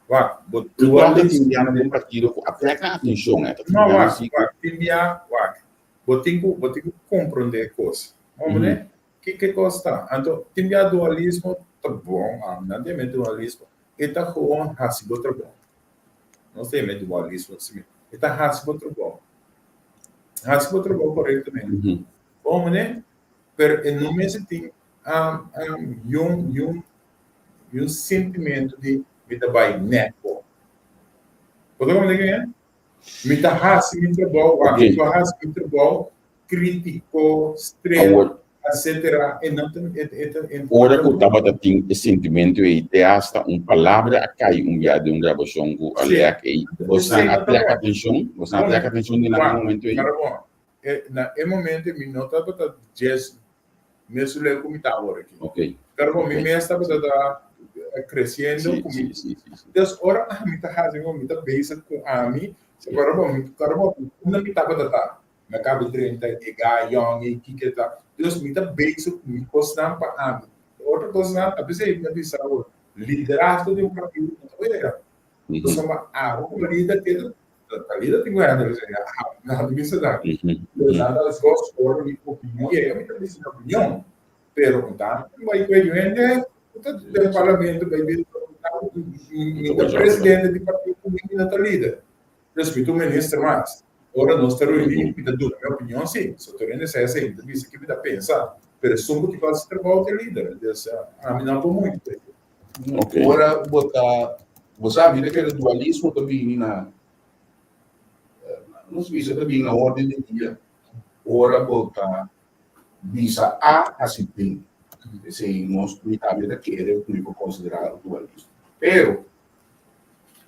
Wak, bo dualismo. Tin biaha den partido ku a trèk nan atenshon, eh. No, wak, wak, tin biaha, wak, bo tin ku, bo tin ku komprondé e kos. Hombre, Kiko kos ta? Anto tin bia dualismo ta bon, ami nan teme dualismo, e ta gewoon hasi bo trabou. Nos teme dualismo si mi, e ta hasi bo trabou. Hasi bo trabou korektamente. Bon mane? Pero e no mester tin yun yun yun sintimentu di mi ta bai nèk bo. Bo ta komprende kico? Mi ta hasi mi trabou, mi ta hasi mi trabou crítico, streng, etcétera, e no ta, e, e ta, e Ora cu tabata tin e sentimento ei, te hasta un palabra a cay un bia den un grabacion cu a lek ei. Bosnan a trek atencion? Bosnan a trek atencion di nan e momento ei? Pero bon, e, na e momento mi no tabata djes mesun leu cu mi ta awor aki. Pero bon, mi mes tabata ta creciendo cu mi. Dus ora ami ta haci, mi ta bezig cu ami, pero bon, mi, pero bon, unda mi tabata ta? Mi a kaba drenta e ga yòn ei kiko ta. Dus mi ta bezig ku mi kosnan pa ami. E otro kosnan ta p'esei mi a bisa awor, liderazgo di un partido no ta wega. Pasobra abo komo lider ke ta lider tin ku hende esei. Abo no bisa nan. Pero nan ta gos ora mi opinion yega mi ta bisa mi opinion. Pero ku tantu mi bai ku e hende ku ta den parlamento bai bisa mi ta presidente di partido mi no ta lider. Dus mi ta un minister mas. Ora nos ta reuní, mi ta duna mi opinion, sí. So tur hende sa esei, mi ta bisa ke mi ta pensa. Pero esun ku tin ku hasi trabou ta e lider. Dus ami no por mucho ku esei. Ora bo ta, bo sa, mi ta kere dualismo ta bini na, nos bisa ta bini na orden di dia. Ora bo ta bisa A hasi B. Esei nos, mi tambe ta kere ku mi por konsiderá dualismo. Pero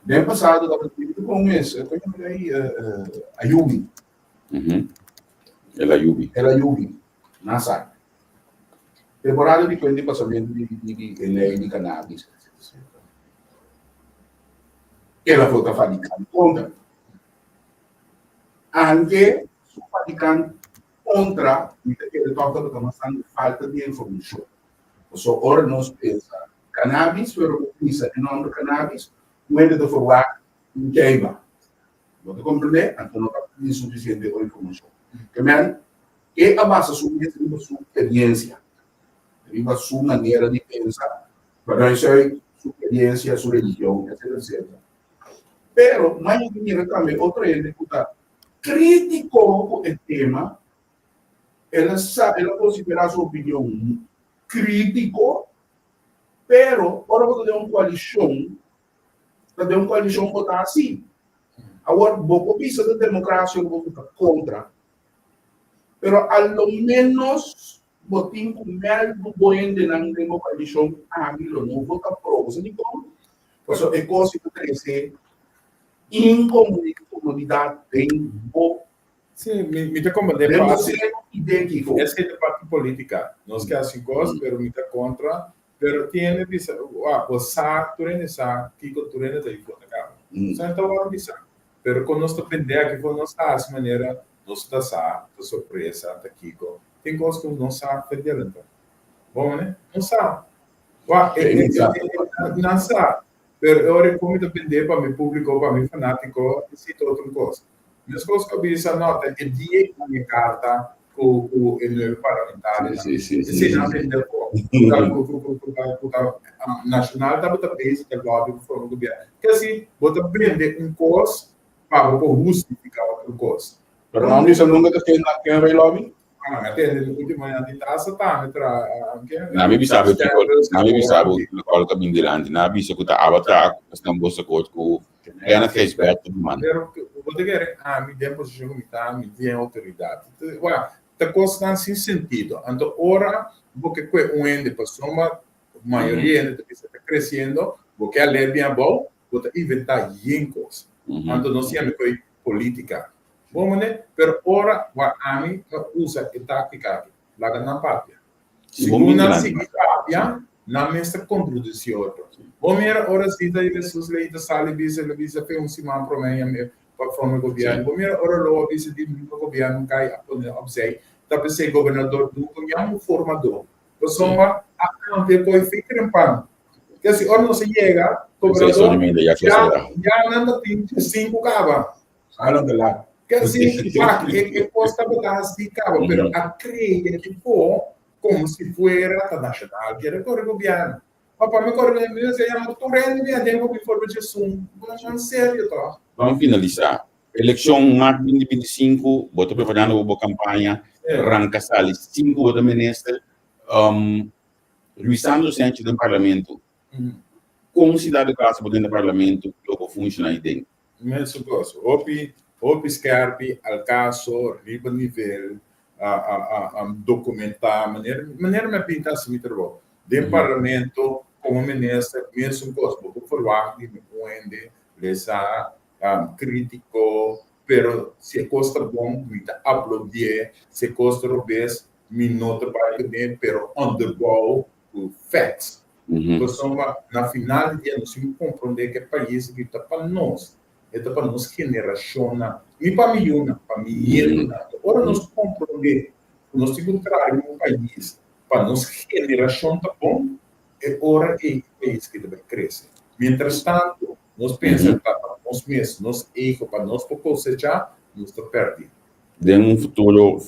Den pasado tabata tin con mes, eh, con yama ahí, Ayubi. El Ayubi. El Ayubi, nasa. Temporada di cuenta di pasamiento di, di, di, di ley di cannabis, etc, etc. El a vota Vaticano contra. Aunque su Vaticano contra, mi ta kere toch tabata mas tanto falta di informacion. Pasobra ora nos pensa cannabis, pero bo bisa e nomber cannabis, un hende ta verwagt un keiba. Bo ta comprende? Anto no ta tin suficiente informacion. Ke men, e a basa su mes riba su experiencia, riba su manera di pensa, pero esei su experiencia, su religion, etcetera, etcetera. Pero, maña ta mira tambe otro hende cu ta critico cu e tema, El a sa, el a konsiderá su opinion krítiko, pero ora bo ta den un koalishon, ta den un koalishon bo ta hasi. Awor, bo por bisa ta demokrasia bo ta kontra, pero a lo ménos bo tin ku mèldu bo hendenan den bo koalishon, ami lo no vota pro. Bo sa dikon? Pasobra e kos ei ta trese inkomodidat den bo Sí, mi, mi ta comprende Den parte. bo identico. Es que ta parte política. Nos ke hasi cos, pero mi ta contra. Pero tiene bisa, ah, bo sa, tur hende sa, kiko tur hende ta vota caba. Sa ta wòrdu bisá. Pero kon nos ta bendé aki kon nos ta hasi manera nos ta sa, ta sorpresa, ta kiko. Tin kos ku no sa fe delanta. Bon manera? No sa. Wak, e, e, e, nan sa. Pero e ora ku mi ta bendé pa mi públiko, pa mi fanátiko, esei ta otro kos. Meskos ku a bisa, no, ta e dia ku mi karta ku ku e nuebe parlamentarionan. Esei nan bende afó. Ku ta ku ku ku ta ku ta Nacional tabata bezig ta lobby pa forma gobièrnu. Ke si bo ta bende un kos pa bo por hustifiká otro kos. Pero nan bisa nunka ta ken ken bay lobby? Ah, mi a tende den ultimo aña di tasa tambe tra ke. Nan mi bisa bo kiko, nan mi bisa bo lokual ta bin dilanti. Nan a bisa ku ta aba tra ku esnan bo sakort ku Kenneth Gijsbertha man. Pero bo ta kere ami den posishon ku mi ta, mi tin outoridat. Wak, ta kosnan sin sentido. Anto ora bo ke kue un hende pasobra mayoria hende ta bisa ta kresiendo, bo ke a lei bien abou, bo ta inventá yen kos. Anto nos yama koe politica. Bo mane? Pero ora wak ami ta usa e taktika aki, laga nan papia. Segun nan sigui papia, nan mes ta kontradisí otro. Bo mira ora Zita di Jesus lei ta sali bisa, el a bisa fe un siman promé yam'é pa forma e gobièrnu. Bo mira ora Lo a bisa di nunka gobièrnu kai a pone opzij, ta p'esei gobernador Duncan yama un formadó. Pasobra a amplia koe fe trempan. Ke si ora nos a yega, gobernador, ya nan ta tin sinku kaba. Alan de la. Ke si, wak, e, e kos tabata hasi kaba, pero a krea tipo komo si fuera ta nacional kier kore gobièrnu. Ma pa mi kore gobièrnu, mi mester yama tur hende bin aden pa mi forma djesun. Bo serio tòg? Ban finalisá. Elekshon mart 2025, bo ta preparando bo kampaña, ranka sali sin ku bo ta minister. Revisando senchi den parlamento, kon si dado kaso bo den parlamento lo por funshoná aden? Mesun kos. Hopi, hopi skerpi, al kaso, riba nivel, dokumentá, manera, manera mi a pinta hasi mi trabou. Den parlamento, komo minister, mesun kos. Bo por ferwagt di mi un hende lesa, krítiko, pero si e kos ta bon, mi ta aplaudié, si e kos ta robes, mi no ta bai kuné, pero onderbouw ku facts. Pasobra na final di dia nos tin ku komprondé ku e pais aki ta pa nos, e ta pa nos generashonnan, ni pa mi yunan, pa mi nietunan. Ora nos komprondé ku nos tin ku traha riba un pais pa nos generashon ta bon, e ora ei e pais aki ta bai krese. Mientrastantu nos pensa ta pa nos mes, nos ego, pa nos por kosechá, nos ta pèrdí. Den un futuro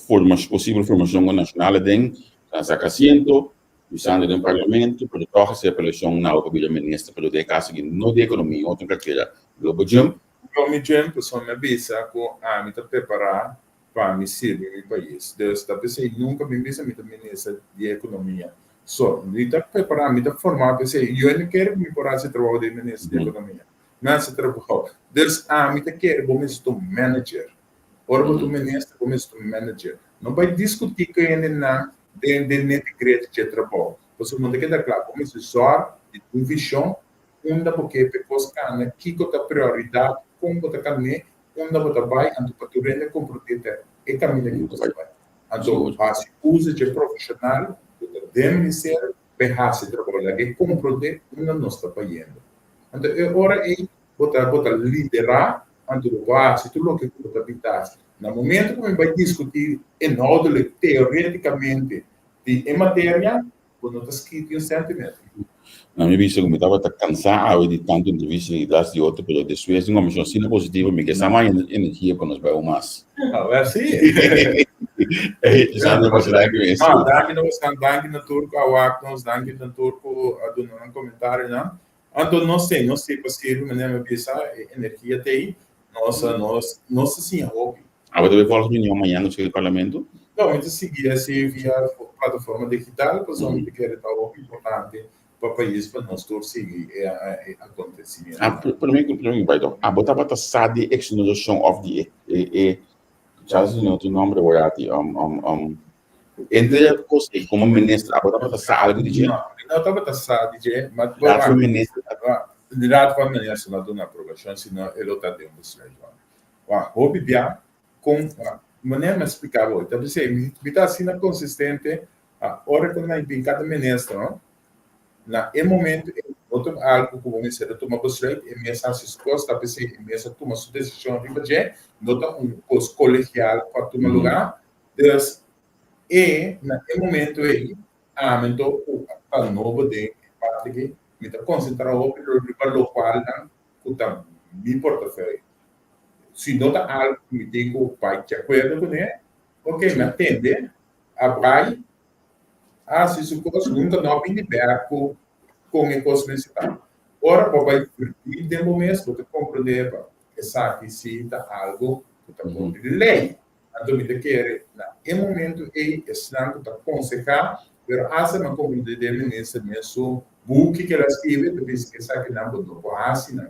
posibel formashon ku Nacional aden ta saka asiento, Bisando den parlamento, pero tòg esei apelashon nau pa bira minister, pero den e kaso aki no di ekonomia, otro kartera. Lo bo jump? Lo mi jump pasobra mi a bisa ku ami ta prepará pa mi sirbi mi pais. Dus ta p'esei nunka mi bisa mi ta minister di ekonomia. So, mi ta prepará, mi ta formá p'esei. Yo no kere ku mi por hasi trabou di minister di ekonomia. Mi hasi trabou. Dus ami ta kere bo mester ta un manager. Ora bo ta un minister, bo mester ta un manager. No bai diskutí ku hendenan den den nitty gritty dje trabou. Pasobra no ta keda kla. Bo mester zòrg di un vishon, unda bo ke pa e kos kana, kiko ta prioridat, kon bo ta kan'é, unda bo ta bai, anto pa tur hende komprondé ta e kaminda ku bo ta bai. Anto hasi uso dje profeshonal ku ta den ministerio pa e hasi e trabou. Laga e komprondé unda nos ta bayendo. Anto e ora ei Bo ta bo ta liderá, anto bo por hasi tur loke ku bo ta pinta hasi. Na momento ku mi bai diskutí inhoudelijk, teoretikamente, di e materia, bo no ta skiti un sèntimetro. Na mi bista ku mi tabata kansá awe di tantu entrevista di tras di otro, pero despues di un kombershon asina positivo mi ke sa mas energia pa nos bai un mas. Awe si. Ey, Sandro, masha danki mes. No, danki na bosan, danki na tur ku a wak nos, danki na tur ku a duna nan komentarionan. Anto nos te, nos te pa sirbi manera mi a bisa, e energia t'ei, nos a, nos, nos ta siña hopi. Abo ta bay volg reunion mañana nos di parlamento? No, mi ta sigui así via plataforma digital, pasobra mi ta kere ta hopi importante pa pais pa nos tur sigui e e acontecimiento. Ah, pero mi, pero mi bay toch, abo tabata sa di exoneracion of di e, e, e, Charles di otro nombre hoor, Entre kos ei komo minister abo tabata sa algu di dje? No, mi no tabata sa di dje, ma Raad van Minister. Di Raad van Minister no a duna aprobashon, sino e lo ta den un besluit. Wak, hopi bia kon, manera mi a splika bo, ta bisei mi ta asina konsistente, ora ku nan bin kada minister, no, na e momento ei no No ta algu ku bo mester a tuma besluit, e mes a hasi su kos, ta p'esei e mes a tuma su desishon riba dje, no ta un kos kolegial ku a tuma lugá. Dus e na e momento ei ami anto ku ta nobo den e parti aki, mi ta konsentrá hopi riba lokualnan ku ta mi portafèi. Si no ta algu ku mi tin ku bai di akuerdo kuné, oke, mi a tende, a bai, a hasi su kos, nunka no a bini bèk ku kon e kos mester ta. Ora bo bai verdiep den bo mes, bo ta komprendé pa esaki si ta algu ku ta kontra di lei. Anto mi ta kere na e momento ei esnan ku ta konsehá, pero asta mi a komprendé den minister mes su buki ku el a skibi, ta bisa ku esakinan bo no por hasi nan.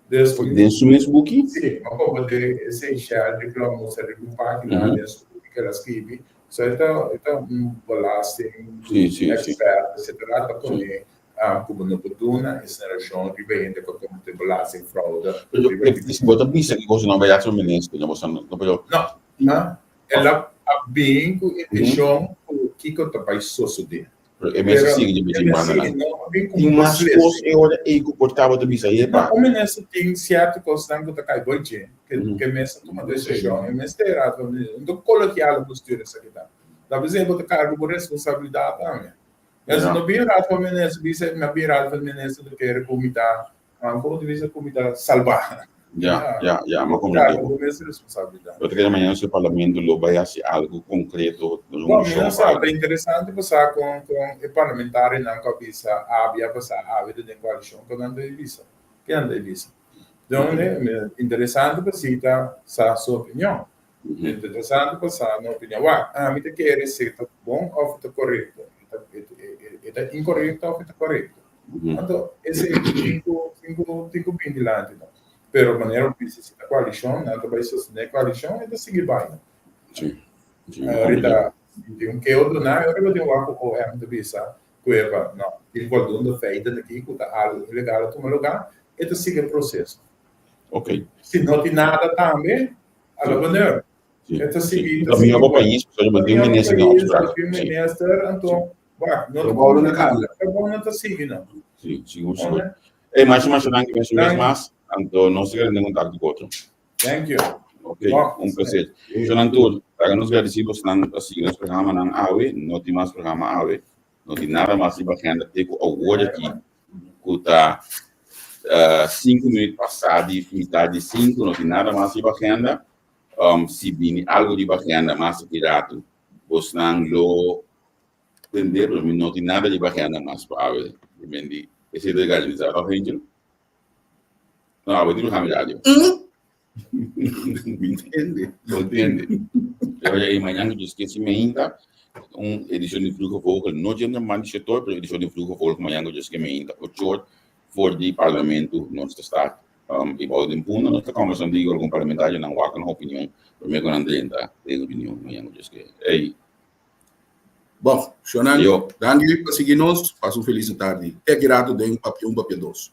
Dus mi. Den su mes buki? Sí, mi a komprendé esei Sheldrick lo a mustra riba un página den su buki ku el a skibi. So e ta e ta un belasting expert etcetera ta pone ku bo no por duna insinerashon riba hende ku a komete belastingfraude. Pero bo ta bisa ki kos no bai hasi un minister no bo sa no pero. No no el a bin ku intenshon ku kiko ta bai sosode. Pero e mester sigui di bes en cuando nan. Tin mas cos e ora ey cu por tabata bisa epa. Un minister tin cierto cosnan cu ta cay boy dje, cu e mester tuma decision, e mester e raad van minister. No ta coloquial lo bestuur esaki ta. Ta bisa bo ta carga bo responsabilidad tambe. Mester no bin raad van minister bisa mi a bin raad van minister ta kere cu mi ta Como te bisa cu mi ta salba. Ya, ya, ya, mi a comprende. Bo mes responsabilidad. Bo ta kere mañana su parlamento lo bay haci algo concreto. Bon, mi no sa, ta interesante pa sa con con e parlamentarionan cu a bisa abi a pasa abi ta den coalicion, con nan ta bisa. Ke nan ta bisa? Donde, interesante pa si ta sa su opinion. Interesante pa sa nan opinion. Wak, ami ta kere si ta bon of ta corecto. E ta incorecto of e ta corecto. Anto esei tin ku tin ku tin ku bin dilanti no. Pero manera bo bisa si ta koalishon nan ta bai sostené koalishon e ta sigui bai no. Sí. Sí. Ahorita si tin un keo duna e ora bo tin wak ku OM ta bisa ku epa no tin voldoende feiten aki ku ta algu ilegal a tuma lugá e ta sigui e proseso. Ok. Si no tin nada tambe a la bonheur. Sí. E ta sigui Ta mihó pa pais pasobra bo tin un minister den opspraak. Ta mihó pa pais, tin un minister anto Wak, no ta Trabou na kanda. Trabou no ta sigui no. Sí, sigur, sigur. Ey, masha, masha danki mes un bes mas. Anto nos ta keda den kontakto ku otro. Thank you. Ok, un placer. Shonnan tur, laga nos gradisí bosnan pa sigui nos programanan awe. No tin mas programa awe. No tin nada mas riba agenda te ku awor aki ku ta sinku minüt pasá di mitad di sinku. No tin nada mas riba agenda. Si bini algu riba agenda mas aki ratu, bosnan lo tende, pero mi no tin nada riba agenda mas pa awe. Mi men di, esei ta organisa, of Angel? No, awe tin programa di radio. Mi ntende. Bo ntende. Pero ya, y mañana yo skesi me inta un edicion di Vroege Vogel, no dje normal di Shetor, pero edicion di Vroege Vogel mañana yo skesi me inta ocho for di parlamento nos ta start I bou den punto nos ta conversa di algun parlamentarionan wak nan opinion prome cu nan drenta den reunion mañana cu dje ey. Bon, shownan, danki pa sigui nos, pasa un felis tardi. Te aki rato den Papia un Papia Dos.